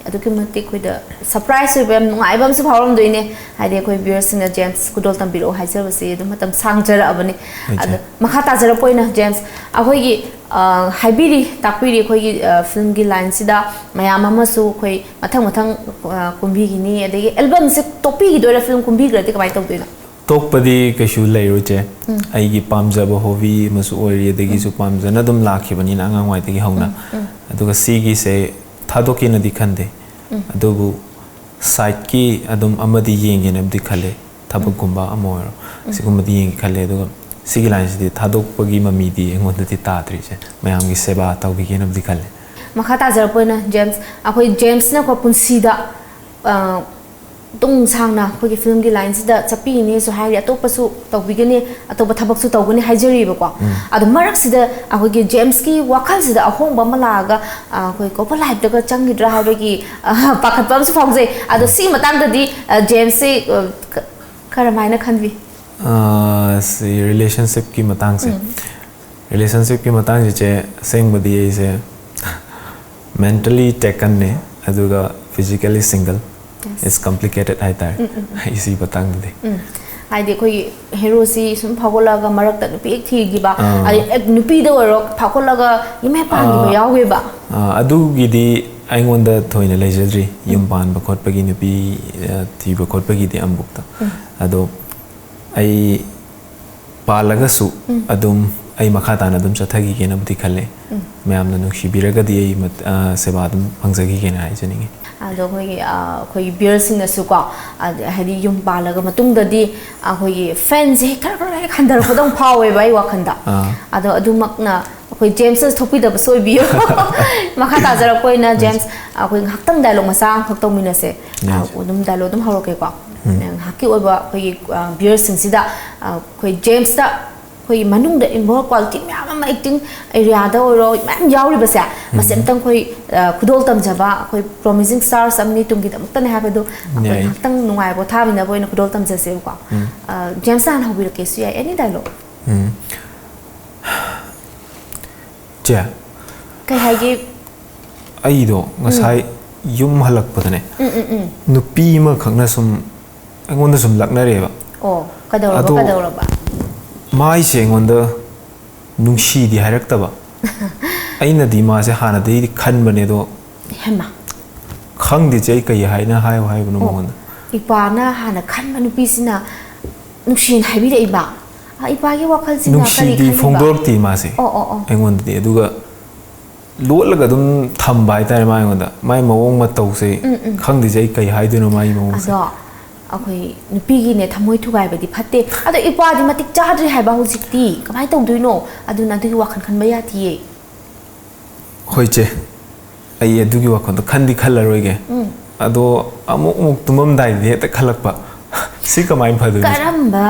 ꯑꯗꯨꯛꯀꯤ ꯃꯇꯤꯛ ꯑꯩꯈꯣꯏꯗ ꯁꯔꯄ꯭ꯔꯥꯏꯁ ꯑꯣꯏꯕ, ꯌꯥꯝ ꯅꯨꯡꯉꯥꯏꯕ ꯑꯃꯁꯨ ꯐꯥꯎꯔꯝꯗꯣꯏꯅꯦ꯫ ꯍꯥꯏꯗꯤ ꯑꯩꯈꯣꯏ ꯚ꯭ꯌꯨꯋꯔꯁꯤꯡꯅ ꯖꯦꯝꯁ ꯈꯨꯗꯣꯜ ꯇꯝꯕꯤꯔꯛꯑꯣ ꯍꯥꯏꯖꯕꯁꯤ ꯑꯗꯨꯝ ꯃꯇꯝ ꯁꯥꯡꯖꯔꯛꯑꯕꯅꯤ꯫ ꯑꯗꯣ ꯃꯈꯥ ꯇꯥꯖꯔꯛꯄ ꯑꯣꯏꯅ ꯖꯦꯝꯁ, ꯑꯩꯈꯣꯏꯒꯤ, ꯑ, ꯍꯥꯏꯕꯤꯔꯤ, ꯇꯥꯛꯄꯤꯔꯤ ꯑꯩꯈꯣꯏꯒꯤ, ꯑ, ꯐꯤꯂꯝꯒꯤ ꯂꯥꯏꯟꯁꯤꯗ ꯃꯌꯥꯝ ꯑꯃꯁꯨ ꯑꯩꯈꯣꯏ ꯃꯊꯪ ꯃꯊꯪ, ꯑ, ꯀꯨꯝꯕꯤꯒꯤꯅꯤ, ꯑꯗꯒꯤ ꯑꯦꯜꯕꯝꯁꯦ ꯇꯣꯛꯄꯤꯈꯤꯗꯣꯏꯔꯥ, ꯐꯤꯂꯝ ꯀꯨꯝꯕꯤꯈ꯭ꯔꯗꯤ ꯀꯃꯥꯏꯅ ꯇꯧꯗꯣꯏꯅꯣ? ꯇꯣꯛꯄꯗꯤ ꯀꯩꯁꯨ ꯂꯩꯔꯣꯏ ꯆꯦ꯫ ꯑꯩꯒꯤ ꯄꯥꯝꯖꯕ ꯍꯣꯕꯤ ꯑꯃꯁꯨ ꯑꯣꯏꯔꯤ, ꯑꯗꯒꯤꯁꯨ ꯄꯥꯝꯖꯅ ꯑꯗꯨꯝ ꯂꯥꯛꯈꯤꯕꯅꯤꯅ ꯑꯉꯥꯡꯋꯥꯏꯗꯒꯤ ꯍꯧꯅ꯫ ꯑꯗꯨꯒ ꯁꯤꯒꯤꯁꯦ ꯊꯥꯗꯣꯛꯀꯦꯅꯗꯤ ꯈꯟꯗꯦ꯫ ꯑꯗꯨꯕꯨ ꯁꯥꯏꯠꯀꯤ ꯑꯗꯨꯝ ꯑꯃꯗꯤ ꯌꯦꯡꯒꯦꯅꯕꯨꯗꯤ ꯈꯜꯂꯦ, ꯊꯕꯛꯀꯨꯝꯕ ꯑꯃ ꯑꯣꯏꯔꯣ, ꯁꯤꯒꯨꯝꯕꯗꯤ ꯌꯦꯡꯒꯦ ꯈꯜꯂꯦ꯫ ꯑꯗꯨꯒ ꯁꯤꯒꯤ ꯂꯥꯏꯟꯁꯤꯗꯤ ꯊꯥꯗꯣꯛꯄꯒꯤ ꯃꯃꯤꯗꯤ ꯑꯩꯉꯣꯟꯗꯗꯤ ꯇꯥꯗ꯭ꯔꯤꯁꯦ, ꯃꯌꯥꯝꯒꯤ ꯁꯦꯕꯥ ꯇꯧꯕꯤꯒꯦꯅꯕꯨꯗꯤ ꯈꯜꯂꯦ꯫ ꯃꯈꯥ ꯇꯥꯖꯔꯛꯄ ꯑꯣꯏꯅ ꯖꯦꯝꯁ, ꯑꯩꯈꯣꯏ ꯖꯦꯝꯁꯅꯀꯣ ꯄꯨꯟꯁꯤꯗ, ꯑ, ꯇꯨꯡ ꯁꯥꯡꯅ ꯑꯩꯈꯣꯏꯒꯤ ꯐꯤꯂꯝꯒꯤ ꯂꯥꯏꯟꯁꯤꯗ ꯆꯠꯄꯤꯒꯅꯤꯁꯨ ꯍꯥꯏꯔꯤ, ꯑꯇꯣꯞꯄꯁꯨ ꯇꯧꯕꯤꯒꯅꯤ, ꯑꯇꯣꯞꯄ ꯊꯕꯛꯁꯨ ꯇꯧꯒꯅꯤ ꯍꯥꯏꯖꯔꯤꯕꯀꯣ꯫ ꯑꯗꯣ ꯃꯔꯛꯁꯤꯗ ꯑꯩꯈꯣꯏꯒꯤ ꯖꯦꯝꯁꯀꯤ ꯋꯥꯈꯜꯁꯤꯗ ꯑꯍꯣꯡꯕ ꯑꯃ ꯂꯥꯛꯑꯒ, ꯑ, ꯑꯩꯈꯣꯏ ꯀꯣꯄꯔ ꯂꯥꯏꯐꯇꯒ ꯆꯪꯈꯤꯗ꯭ꯔꯥ ꯍꯥꯏꯕꯒꯤ, ꯑ, ꯄꯥꯈꯠꯄ ꯑꯃꯁꯨ ꯐꯥꯎꯖꯩ꯫ ꯑꯗꯣ ꯁꯤꯒꯤ ꯃꯇꯥꯡꯗꯗꯤ, ꯑ, ꯖꯦꯝꯁꯁꯤ, ꯑ, ꯀ-, ꯀꯔꯝꯍꯥꯏꯅ ꯈꯟꯕꯤ? ꯑꯥ, ꯁꯤ ꯔꯤꯂꯦꯁꯟꯁꯤꯞꯀꯤ ꯃꯇꯥꯡꯁꯦ꯫ ꯔꯤꯂꯦꯁꯟꯁꯤꯞꯀꯤ ꯃꯇꯥꯡꯁꯦ ꯆꯦ, ꯑꯁꯦꯡꯕꯗꯤ ꯑꯩꯁꯦ mentally taken ꯅꯦ, ꯑꯗꯨꯒ physically single꯫ It's complicated ꯍꯥꯏꯇꯥꯔꯦ꯫ ꯑꯩ ꯁꯤ ꯃꯇꯥꯡꯗꯗꯤ꯫ ꯍꯥꯏꯗꯤ ꯑꯩꯈꯣꯏꯒꯤ ꯍꯦꯔꯣꯁꯤ ꯁꯨꯝ ꯐꯥꯎꯒꯠꯂꯒ ꯃꯔꯛꯇ ꯅꯨꯄꯤ ꯍꯦꯛ ꯊꯤꯈꯤꯕ, ꯑꯥ꯫ ꯑꯗꯩ ꯍꯦꯛ ꯅꯨꯄꯤꯗ ꯑꯣꯏꯔꯣ ꯐꯥꯎꯒꯠꯂꯒ ꯌꯨꯝ ꯍꯦꯛ ꯄꯥꯟꯈꯤꯕ ꯑꯥ꯫ ꯌꯥꯎꯈꯤꯕ꯫ ꯑꯥ, ꯑꯗꯨꯒꯤꯗꯤ ꯑꯩꯉꯣꯟꯗ ꯊꯣꯏꯅ ꯂꯩꯖꯗ꯭ꯔꯤ, ꯌꯨꯝ ꯎꯝ꯫ ꯄꯥꯟꯕ ꯈꯣꯠꯄꯒꯤ, ꯅꯨꯄꯤ, ꯑ, ꯊꯤꯕ ꯈꯣꯠꯄꯒꯤꯗꯤ ꯑꯃꯨꯛꯇ꯫ ꯎꯝ꯫ ꯑꯗꯣ ꯑꯩ ꯄꯥꯜꯂꯒꯁꯨ ꯎꯝ꯫ ꯑꯗꯨꯝ ꯑꯩ ꯃꯈꯥ ꯇꯥꯅ ꯑꯗꯨꯝ ꯆꯠꯊꯈꯤꯒꯦꯅꯕꯨꯗꯤ ꯈꯜꯂꯦ꯫ ꯎꯝ꯫ ꯃꯌꯥꯝꯅ ꯅꯨꯡꯁꯤꯕꯤꯔꯒꯗꯤ ꯑꯩ ꯃꯠ-, ꯑ, ꯁꯦꯕꯥ ꯑꯗꯨꯝ ꯐꯪꯖꯈꯤꯒꯦꯅ ꯍꯥꯏꯖꯅꯤꯡꯉꯤ꯫ ꯑꯗꯣ ꯑꯩꯈꯣꯏꯒꯤ, ꯑ, ꯑꯩꯈꯣꯏꯒꯤ viewersꯁꯤꯡꯅꯁꯨꯀꯣ, ꯑꯗ-, ꯍꯥꯏꯗꯤ ꯌꯨꯝ ꯄꯥꯜꯂꯒ ꯃꯇꯨꯡꯗꯗꯤ ꯑꯩꯈꯣꯏꯒꯤ fanꯁꯦ ꯈꯔ ꯈꯔ ꯍꯦꯛ ꯍꯟꯊꯔꯛꯄꯗꯧꯅ ꯐꯥꯎꯋꯦꯕ ꯑꯩ ꯋꯥꯈꯜꯗ꯫ ꯑꯥ꯫ ꯑꯗꯣ ꯑꯗꯨꯃꯛꯅ ꯑꯩꯈꯣꯏ ꯖꯦꯝꯁꯅꯁꯨ ꯊꯣꯛꯄꯤꯗꯕ ꯁꯣꯏꯕꯤꯌꯨ꯫ ꯃꯈꯥ ꯇꯥꯖꯔꯛꯄ ꯑꯣꯏꯅ ꯍꯣꯏ꯫ ꯖꯦꯝꯁ, ꯑꯩꯈꯣꯏ ꯉꯥꯏꯍꯥꯛꯇꯪ dialogue ꯃꯆꯥ ꯑꯃꯈꯛ ꯇꯧꯃꯤꯟꯅꯁꯦ꯫ ꯌꯥꯏ꯫ ꯑ, ꯑꯗꯨꯝ dialogue ꯑꯗꯨꯝ ꯍꯧꯔꯛꯀꯦꯀꯣ꯫ ꯎꯝ꯫ ꯉꯥꯏꯍꯥꯛꯀꯤ ꯑꯣꯏꯕ ꯑꯩꯈꯣꯏꯒꯤ, ꯑ, viewersꯁꯤꯡꯁꯤꯗ, ꯑ, ꯑꯩꯈꯣꯏ ꯖꯦꯝꯁꯇ ꯑꯩꯈꯣꯏꯒꯤ ꯃꯅꯨꯡꯗ involve quality ꯃꯌꯥꯝ ꯑꯃ acting areaꯗ ꯑꯣꯏꯔꯣ ꯃꯌꯥꯝ ꯌꯥꯎꯔꯤꯕꯁꯦ, ꯃꯁꯤ ꯎꯝ꯫ ꯑꯝꯇꯪ ꯑꯩꯈꯣꯏ, ꯑ, ꯈꯨꯗꯣꯜ ꯇꯝꯖꯕ, ꯑꯩꯈꯣꯏ promising stars ꯑꯃꯅꯤ ꯇꯨꯡꯒꯤꯗꯃꯛꯇꯅꯦ ꯍꯥꯏꯕꯗꯣ ꯑꯩꯈꯣꯏ ꯌꯥꯏ꯫ ꯉꯥꯏꯍꯥꯛꯇꯪ ꯅꯨꯡꯉꯥꯏꯕ ꯄꯣꯊꯥꯃꯤꯟꯅꯕ ꯑꯣꯏꯅ ꯈꯨꯗꯣꯜ ꯇꯝꯖꯁꯦꯕꯀꯣ꯫ ꯎꯝ꯫ ꯑ, ꯖꯦꯝꯁꯇ ꯍꯥꯟꯅ ꯍꯧꯕꯤꯔꯛꯀꯦꯁꯨ ꯌꯥꯏ, any dialogue꯫ ꯎꯝ꯫ ꯆꯦ꯫ ꯀꯩ ꯍꯥꯏꯒꯦ? ꯑꯩꯗꯣ ꯎꯝ꯫ ꯉꯁꯥꯏ ꯌꯨꯝ ꯍꯜꯂꯛꯄꯗꯅꯦ, ꯎꯝ, ꯎꯝ, ꯎꯝ꯫ ꯅꯨꯄꯤ ꯑꯃꯈꯛꯅ ꯁꯨꯝ ꯑꯩꯉꯣꯟꯗ ꯁꯨꯝ ꯂꯛꯅꯔꯦꯕ꯫ ꯑꯣ, ꯀꯩꯗꯧꯔꯕ, ꯑꯗꯣ ꯀꯩꯗꯧꯔꯕ? ꯃꯥꯏꯁꯦ ꯑꯩꯉꯣꯟꯗ ꯅꯨꯡꯁꯤꯗꯤ ꯍꯥꯏꯔꯛꯇꯕ꯫ ꯑꯩꯅꯗꯤ ꯃꯥꯁꯦ ꯍꯥꯟꯅꯗꯒꯤꯗꯤ ꯈꯟꯕꯅꯦ, ꯑꯗꯣ ꯍꯦꯃꯥ꯫ ꯈꯪꯗꯦ ꯆꯦ, ꯑꯩ ꯀꯩ ꯍꯥꯏꯅ ꯍꯥꯏꯌꯣ ꯍꯥꯏꯕꯅꯣ ꯑꯣ, ꯃꯉꯣꯟꯗ꯫ ꯏꯄꯥꯅ ꯍꯥꯟꯅ ꯈꯟꯕ ꯅꯨꯄꯤꯁꯤꯅ ꯅꯨꯡꯁꯤꯅ ꯍꯥꯏꯕꯤꯔꯛꯏꯕ? ꯑ, ꯏꯄꯥꯒꯤ ꯋꯥꯈꯜꯁꯤꯅ ꯀꯔꯤ ꯅꯨꯡꯁꯤꯗꯤ ꯈꯜꯂꯤꯕ? ꯐꯣꯡꯗꯣꯔꯛꯇꯦ ꯃꯥꯁꯦ ꯑꯣ, ꯑꯣ, ꯑꯣ꯫ ꯑꯩꯉꯣꯟꯗꯗꯤ꯫ ꯑꯗꯨꯒ ꯂꯣꯠꯂꯒ ꯑꯗꯨꯝ ꯊꯝꯕ ꯍꯥꯏꯇꯥꯔꯦ ꯃꯥ ꯑꯩꯉꯣꯟꯗ꯫ ꯃꯥꯏ ꯃꯑꯣꯡ ꯃꯇꯧꯁꯦ ꯎꯝ, ꯎꯝ꯫ ꯈꯪꯗꯦꯁꯦ, ꯑꯩ ꯀꯩ ꯍꯥꯏꯗꯣꯏꯅꯣ ꯃꯥꯒꯤ ꯃꯑꯣꯡꯁꯦ꯫ ꯑꯗꯣ ꯑꯩꯈꯣꯏ ꯅꯨꯄꯤꯒꯤꯅꯦ ꯊꯃꯣꯏ ꯊꯨꯒꯥꯏꯕꯗꯤ ꯐꯠꯇꯦ꯫ ꯑꯗꯣ ꯏꯄꯥꯗꯤ ꯃꯇꯤꯛ ꯆꯥꯗ꯭ꯔꯤ ꯍꯥꯏꯕ ꯍꯧꯖꯤꯛꯇꯤ꯫ ꯀꯃꯥꯏꯅ ꯇꯧꯗꯣꯏꯅꯣ? ꯑꯗꯨꯅ ꯑꯗꯨꯒꯤ ꯋꯥꯈꯜ ꯈꯟꯕ ꯌꯥꯗꯤꯌꯦ꯫ ꯍꯣꯏ ꯆꯦ, ꯑꯩ ꯑꯗꯨꯒꯤ ꯋꯥꯈꯜꯗꯣ ꯈꯟꯗꯤ ꯈꯜꯂꯔꯣꯏꯒꯦ꯫ ꯎꯝ꯫ ꯑꯗꯣ ꯑꯃꯨꯛ ꯑꯃꯨꯛ ꯇꯨꯝꯃꯝꯗꯥꯏꯗꯗꯤ ꯍꯦꯛꯇ ꯈꯜꯂꯛꯄ꯫ ꯁꯤ ꯀꯃꯥꯏꯅ ꯐꯗꯣꯏꯅꯣ ꯁꯤꯕꯣ? ꯀꯔꯝꯕ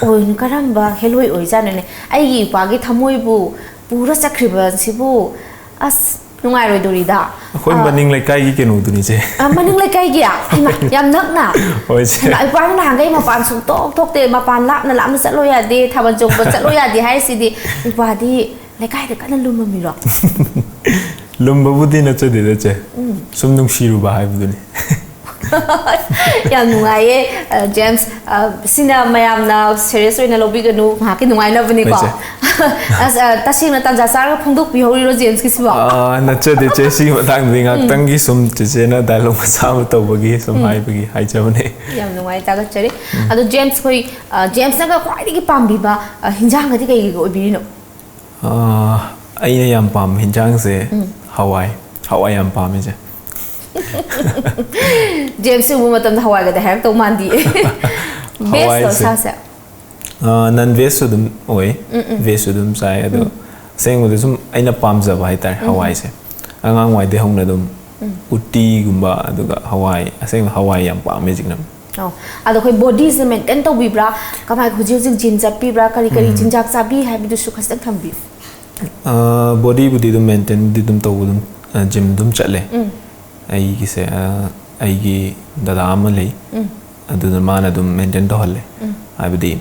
ꯑꯣꯏ-, ꯀꯔꯝꯕ ꯍꯦꯂꯣꯏ ꯑꯣꯏꯖꯥꯠꯅꯣꯅꯦ? ꯑꯩꯒꯤ ꯏꯄꯥꯒꯤ ꯊꯃꯣꯏꯕꯨ ꯄꯨꯔ ꯆꯠꯈ꯭ꯔꯤꯕꯁꯤꯕꯨ ꯑꯁ ꯅꯨꯡꯉꯥꯏꯔꯣꯏꯗꯣꯔꯤꯗ꯫ ꯑꯩꯈꯣꯏ ꯑꯥ꯫ ꯃꯅꯤꯡ ꯂꯩꯀꯥꯏꯒꯤ ꯀꯩꯅꯣꯗꯨꯅꯤ ꯆꯦ꯫ ꯑ, ꯃꯅꯤꯡ ꯂꯩꯀꯥꯏꯒꯤ? ꯍꯩꯃꯥ, ꯌꯥꯝ ꯅꯛꯅ꯫ ꯍꯣꯏ ꯆꯦ꯫ ꯍꯩꯃꯥ, ꯏꯄꯥꯅ ꯅꯍꯥꯟꯈꯩ ꯃꯄꯥꯟ ꯁꯨꯡꯊꯣꯛ ꯊꯣꯛꯇꯦ, ꯃꯄꯥꯟ ꯂꯥꯞꯅ ꯂꯥꯞꯅ ꯆꯠꯂꯣ ꯌꯥꯗꯦ, ꯊꯥꯕꯜ ꯆꯣꯡꯕ ꯆꯠꯂꯣ ꯌꯥꯗꯦ ꯍꯥꯏꯔꯤꯁꯤꯗꯤ꯫ ꯏꯄꯥꯗꯤ ꯂꯩꯀꯥꯏꯗ ꯀꯟꯅ ꯂꯨꯝꯃꯝꯃꯤꯔꯣ? ꯂꯨꯝꯕꯕꯨꯗꯤ ꯅꯠꯆꯗꯦꯗ ꯆꯦ꯫ ꯎꯝ꯫ ꯁꯨꯝ ꯅꯨꯡꯁꯤꯔꯨꯕ ꯍꯥꯏꯕꯗꯨꯅꯤ꯫ ꯌꯥꯝ ꯅꯨꯡꯉꯥꯏꯌꯦ꯫ ꯑ, ꯖꯦꯝꯁ, ꯑ, ꯁꯤꯅ ꯃꯌꯥꯝꯅ ꯁꯦꯔꯤꯌꯁ ꯑꯣꯏꯅ ꯂꯧꯕꯤꯒꯅꯨ, ꯉꯥꯏꯍꯥꯛꯀꯤ ꯅꯨꯡꯉꯥꯏꯅꯕꯅꯤꯀꯣ꯫ ꯍꯣꯏ, ꯏꯆꯦ꯫ ꯑꯁ, ꯑ, ꯇꯁꯦꯡꯅ ꯇꯥꯟꯖꯥ ꯆꯥꯔꯒ ꯐꯣꯡꯗꯣꯛꯄꯤꯍꯧꯔꯤꯔꯣ ꯖꯦꯝꯁꯀꯤꯁꯤꯕꯣ? ꯑ, ꯅꯠꯆꯗꯦ, ꯏꯆꯦ, ꯁꯤꯒꯤ ꯃꯇꯥꯡꯗꯗꯤ ꯉꯥꯏꯍꯥꯛꯇꯪꯒꯤ ꯁꯨꯝ ꯆꯦꯆꯦꯅ ꯗꯥꯏꯂꯣꯛ ꯃꯆꯥ ꯑꯃ ꯇꯧꯕꯒꯤ ꯁꯨꯝ ꯎꯝ꯫ ꯍꯥꯏꯕꯒꯤ ꯍꯥꯏꯖꯕꯅꯦ꯫ ꯌꯥꯝ ꯅꯨꯡꯉꯥꯏ, ꯊꯥꯒꯠꯆꯔꯤ꯫ ꯎꯝ꯫ ꯑꯗꯣ ꯖꯦꯝꯁ, ꯑꯩꯈꯣꯏ, ꯑ, ꯖꯦꯝꯁꯅꯒ ꯈ꯭ꯋꯥꯏꯗꯒꯤ ꯄꯥꯝꯕꯤꯕ, ꯑ, ꯍꯤꯟꯖꯥꯡꯒꯗꯤ ꯀꯩ ꯀꯩꯒ ꯑꯣꯏꯕꯤꯔꯤꯅꯣ? ꯑ, ꯑꯩꯅ ꯌꯥꯝ ꯄꯥꯝꯕ ꯍꯤꯟꯖꯥꯡꯁꯦ ꯎꯝ꯫ ꯍꯋꯥꯏ꯫ ꯍꯋꯥꯏ ꯌꯥꯝ ꯄꯥꯝꯃꯤꯁꯦ꯫ ꯖꯦꯝꯁꯁꯦ ꯎꯕ ꯃꯇꯝꯗ ꯍꯋꯥꯏꯒꯗꯤ ꯍꯥꯏꯔꯛꯇꯧ ꯃꯥꯟꯗꯤꯌꯦ꯫ ꯕꯦꯖꯂꯣ ꯍꯋꯥꯏꯁꯦ꯫ ꯁꯥꯁꯦ? ꯑ, ꯅꯟ ꯚꯦꯖꯁꯨ ꯑꯗꯨꯝ ꯑꯣꯏ꯫ ꯎꯝ, ꯎꯝ꯫ ꯚꯦꯖꯁꯨ ꯑꯗꯨꯝ ꯆꯥꯏ꯫ ꯑꯗꯣ ꯎꯝ꯫ ꯑꯁꯦꯡꯕꯗꯤ ꯁꯨꯝ ꯑꯩꯅ ꯄꯥꯝꯖꯕ ꯍꯥꯏꯇꯥꯔꯦ ꯎꯝ, ꯎꯝ꯫ ꯍꯋꯥꯏꯁꯦ꯫ ꯑꯉꯥꯡꯋꯥꯏꯗꯩ ꯍꯧꯅ ꯑꯗꯨꯝ ꯎꯝ꯫ ꯎꯇꯤꯒꯨꯝꯕ, ꯑꯗꯨꯒ ꯍꯋꯥꯏ, ꯑꯁꯦꯡꯕ ꯍꯋꯥꯏ ꯌꯥꯝ ꯄꯥꯝꯃꯦ ꯍꯧꯖꯤꯛꯅ꯫ ꯑꯣ꯫ ꯑꯗꯣ ꯑꯩꯈꯣꯏ ꯕꯣꯗꯤꯁꯦ ꯃꯦꯟꯇꯦꯟ ꯇꯧꯕꯤꯕ꯭ꯔꯥ? ꯀꯃꯥꯏ, ꯍꯧꯖꯤꯛ ꯍꯧꯖꯤꯛ ꯖꯤꯝ ꯆꯠꯄꯤꯕ꯭ꯔꯥ? ꯀꯔꯤ ꯀꯔꯤ ꯎꯝ꯫ ꯆꯤꯟꯖꯥꯛ ꯆꯥꯕꯤ ꯍꯥꯏꯕꯗꯨꯁꯨ ꯈꯖꯤꯛꯇꯪ ꯊꯝꯕꯤꯌꯨ꯫ ꯑ, ꯕꯣꯗꯤꯕꯨꯗꯤ ꯑꯗꯨꯝ ꯃꯦꯟꯇꯦꯟꯗꯤ ꯑꯗꯨꯝ ꯇꯧꯕ ꯑꯗꯨꯝ, ꯑ, ꯖꯤꯝ ꯑꯗꯨꯝ ꯆꯠꯂꯦ꯫ ꯎꯝ꯫ ꯑꯩꯒꯤꯁꯦ, ꯑ, ꯑꯩꯒꯤ ꯗꯗꯥ ꯑꯃ ꯂꯩ꯫ ꯎꯝ꯫ ꯑꯗꯨꯅ ꯃꯥꯅ ꯑꯗꯨꯝ ꯃꯦꯟꯇꯦꯟ ꯇꯧꯍꯜꯂꯦ꯫ ꯎꯝ꯫ ꯍꯥꯏꯕꯗꯤ,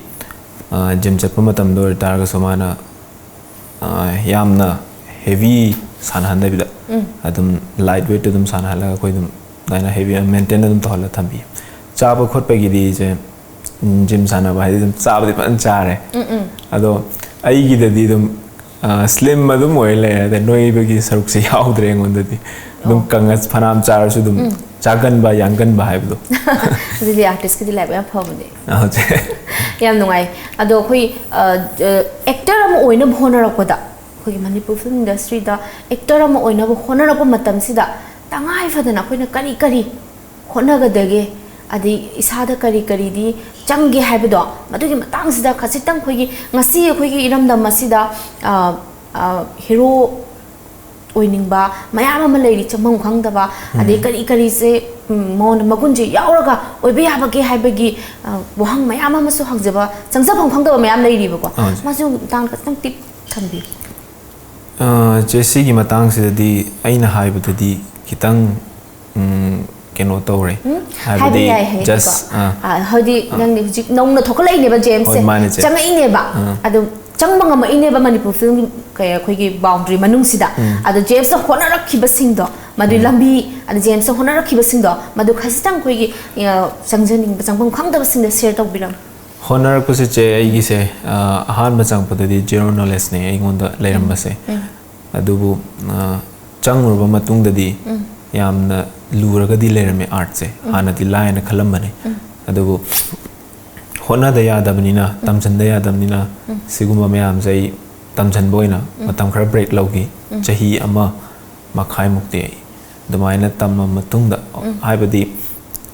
ꯑ, ꯖꯤꯝ ꯆꯠꯄ ꯃꯇꯝꯗ ꯑꯣꯏꯇꯥꯔꯒꯁꯨ ꯃꯥꯅ, ꯑ, ꯌꯥꯝꯅ ꯍꯦꯚꯤ ꯁꯥꯟꯅꯍꯟꯗꯕꯤꯗ ꯎꯝ꯫ ꯑꯗꯨꯝ ꯂꯥꯏꯠ ꯋꯦꯠꯇ ꯑꯗꯨꯝ ꯁꯥꯟꯅꯍꯜꯂꯒ ꯑꯩꯈꯣꯏ ꯑꯗꯨꯝ ꯑꯗꯨꯃꯥꯏꯅ ꯍꯦꯚꯤ ꯃꯦꯟꯇꯦꯟ ꯑꯗꯨꯝ ꯇꯧꯍꯜꯂꯒ ꯊꯝꯕꯤ꯫ ꯆꯥꯕ ꯈꯣꯠꯄꯒꯤꯗꯤ ꯏꯆꯦ, ꯎꯝ, ꯖꯤꯝ ꯁꯥꯟꯅꯕ ꯍꯥꯏꯗꯤ ꯑꯗꯨꯝ ꯆꯥꯕꯗꯤ ꯐꯖꯅ ꯆꯥꯔꯦ꯫ ꯎꯝ, ꯎꯝ꯫ ꯑꯗꯣ ꯑꯩꯒꯤꯗꯗꯤ ꯑꯗꯨꯝ, ꯑ, ꯁ꯭ꯂꯤꯝ ꯑꯗꯨꯝ ꯑꯣꯏꯔ ꯂꯩꯔꯦ꯫ ꯑꯗ ꯅꯣꯏꯕꯒꯤ ꯁꯔꯨꯛꯁꯦ ꯌꯥꯎꯗ꯭ꯔꯦ ꯑꯩꯉꯣꯟꯗꯗꯤ꯫ ꯑꯗꯨꯝ ꯑꯣ꯫ ꯀꯪꯉ ꯐꯅꯌꯥꯝ ꯆꯥꯔꯁꯨ ꯑꯗꯨꯝ ꯎꯝ꯫ ꯆꯥꯒꯟꯕ, ꯌꯥꯡꯒꯟꯕ ꯍꯥꯏꯕꯗꯣ꯫ ꯑꯗꯨꯗꯤ ꯑꯥꯔꯇꯤꯁꯀꯤꯗꯤ ꯂꯥꯏꯕꯛ ꯌꯥꯝ ꯐꯕꯅꯦ꯫ ꯑ, ꯍꯧꯖꯤꯛ꯫ ꯌꯥꯝ ꯅꯨꯡꯉꯥꯏ꯫ ꯑꯗꯣ ꯑꯩꯈꯣꯏ, ꯑ, ꯑ, ꯑꯦꯛꯇꯔ ꯑꯃ ꯑꯣꯏꯅꯕ ꯍꯣꯠꯅꯔꯛꯄꯗ ꯑꯩꯈꯣꯏꯒꯤ ꯃꯅꯤꯄꯨꯔ ꯐꯤꯂꯝ ꯏꯟꯗꯁꯇ꯭ꯔꯤꯗ ꯑꯦꯛꯇꯔ ꯑꯃ ꯑꯣꯏꯅꯕ ꯍꯣꯠꯅꯔꯛꯄ ꯃꯇꯝꯁꯤꯗ ꯇꯉꯥꯏ ꯐꯗꯅ ꯑꯩꯈꯣꯏꯅ ꯀꯔꯤ ꯀꯔꯤ ꯍꯣꯠꯅꯒꯗꯒꯦ, ꯑꯗꯩ ꯏꯁꯥꯗ ꯀꯔꯤ ꯀꯔꯤꯗꯤ ꯆꯪꯒꯦ ꯍꯥꯏꯕꯗꯣ, ꯃꯗꯨꯒꯤ ꯃꯇꯥꯡꯁꯤꯗ ꯈꯖꯤꯛꯇꯪ ꯑꯩꯈꯣꯏꯒꯤ ꯉꯁꯤ ꯑꯩꯈꯣꯏꯒꯤ ꯏꯔꯝꯗꯝ ꯑꯁꯤꯗ, ꯑ, ꯑ, ꯍꯦꯔꯣ ꯑꯣꯏꯅꯤꯡꯕ ꯃꯌꯥꯝ ꯑꯃ ꯂꯩꯔꯤ, ꯆꯪꯐꯝ ꯈꯪꯗꯕ, ꯑꯗꯩ ꯎꯝ꯫ ꯀꯔꯤ ꯀꯔꯤꯁꯦ, ꯎꯝ, ꯃꯉꯣꯟꯗ ꯃꯒꯨꯟꯁꯦ ꯌꯥꯎꯔꯒ ꯑꯣꯏꯕ ꯌꯥꯕꯒꯦ ꯍꯥꯏꯕꯒꯤ, ꯑ, ꯋꯥꯍꯪ ꯃꯌꯥꯝ ꯑꯃꯁꯨ ꯍꯪꯖꯕ, ꯆꯪꯖꯐꯝ ꯈꯪꯗꯕ ꯃꯌꯥꯝ ꯂꯩꯔꯤꯕꯀꯣ꯫ ꯑꯥ, ꯆꯦ꯫ ꯃꯁꯤꯒꯤ ꯃꯇꯥꯡꯗ ꯈꯤꯇꯪ ꯇꯤꯞ ꯊꯝꯕꯤꯌꯨ꯫ ꯑ, ꯆꯦ, ꯁꯤꯒꯤ ꯃꯇꯥꯡꯁꯤꯗꯗꯤ ꯑꯩꯅ ꯍꯥꯏꯕꯗꯗꯤ ꯈꯤꯇꯪ, ꯎꯝ, ꯀꯩꯅꯣ ꯇꯧꯔꯦ꯫ ꯎꯝ, ꯍꯥꯏꯕꯗꯤ ꯍꯥꯏꯕ ꯌꯥꯏ ꯍꯥꯏꯗꯤꯀꯣ꯫ Just, ꯑ, ꯑ, ꯍꯥꯏꯗꯤ ꯑ꯫ ꯅꯪꯗꯤ ꯍꯧꯖꯤꯛ ꯅꯧꯅ ꯊꯣꯛꯀꯠꯂꯛꯏꯅꯦꯕ ꯖꯦꯝꯁꯁꯦ꯫ ꯍꯣꯏ, ꯃꯥꯅꯦ, ꯆꯦ꯫ ꯆꯪꯉꯛꯏꯅꯦꯕ꯫ ꯑ꯫ ꯑꯗꯨ ꯆꯪꯕ ꯉꯝꯃꯛꯏꯅꯦꯕ ꯃꯅꯤꯄꯨꯔ ꯐꯤꯂꯝꯒꯤ ꯀꯩ, ꯑꯩꯈꯣꯏꯒꯤ ꯕꯥꯎꯟꯗ꯭ꯔꯤ ꯃꯅꯨꯡꯁꯤꯗ꯫ ꯎꯝ꯫ ꯑꯗꯣ ꯖꯦꯝꯁꯅ ꯍꯣꯠꯅꯔꯛꯈꯤꯕꯁꯤꯡꯗꯣ, ꯃꯗꯨꯒꯤ ꯂꯝꯕꯤ, ꯑꯗ ꯖꯦꯝꯁꯇ ꯍꯣꯠꯅꯔꯛꯈꯤꯕꯁꯤꯡꯗꯣ, ꯃꯗꯨ ꯈꯖꯤꯛꯇꯪ ꯑꯩꯈꯣꯏꯒꯤ, ꯑ, ꯆꯪꯖꯅꯤꯡꯕ, ꯆꯪꯐꯝ ꯈꯪꯗꯕꯁꯤꯡꯗ ꯁꯤꯌꯔ ꯇꯧꯕꯤꯔꯝꯃꯨ꯫ ꯍꯣꯠꯅꯔꯛꯄꯁꯤ, ꯆꯦ, ꯑꯩꯒꯤꯁꯦ, ꯑ, ꯑꯍꯥꯟꯕ ꯆꯪꯉꯛꯄꯗꯗꯤ ꯖꯦꯔꯣ ꯅꯣꯂꯦꯖꯅꯦ ꯑꯩꯉꯣꯟꯗ ꯂꯩꯔꯝꯕꯁꯦ꯫ ꯎꯝ꯫ ꯑꯗꯨꯕꯨ, ꯑ, ꯆꯪꯉꯨꯔꯕ ꯃꯇꯨꯡꯗꯗꯤ ꯎꯝ꯫ ꯌꯥꯝꯅ ꯂꯨꯔꯒꯗꯤ ꯂꯩꯔꯝꯃꯦ ꯑꯥꯔꯠꯁꯦ꯫ ꯎꯝ꯫ ꯍꯥꯟꯅꯗꯤ ꯂꯥꯏꯅ ꯈꯜꯂꯝꯕꯅꯦ꯫ ꯎꯝ꯫ ꯑꯗꯨꯕꯨ ꯍꯣꯠꯅꯗ ꯌꯥꯗꯕꯅꯤꯅ, ꯎꯝ꯫ ꯇꯝꯁꯤꯟꯗ ꯌꯥꯗꯕꯅꯤꯅ, ꯎꯝ꯫ ꯁꯤꯒꯨꯝꯕ ꯃꯌꯥꯝꯁꯦ ꯑꯩ ꯇꯝꯁꯤꯟꯕ ꯑꯣꯏꯅ ꯎꯝ꯫ ꯃꯇꯝ ꯈꯔ ꯕ꯭ꯔꯦꯛ ꯂꯧꯈꯤ꯫ ꯎꯝ꯫ ꯆꯍꯤ ꯑꯃ ꯃꯈꯥꯏꯃꯨꯛꯇꯤ ꯑꯩ ꯑꯗꯨꯃꯥꯏꯅ ꯇꯝꯃ ꯃꯇꯨꯡꯗ, ꯎꯝ꯫ ꯍꯥꯏꯕꯗꯤ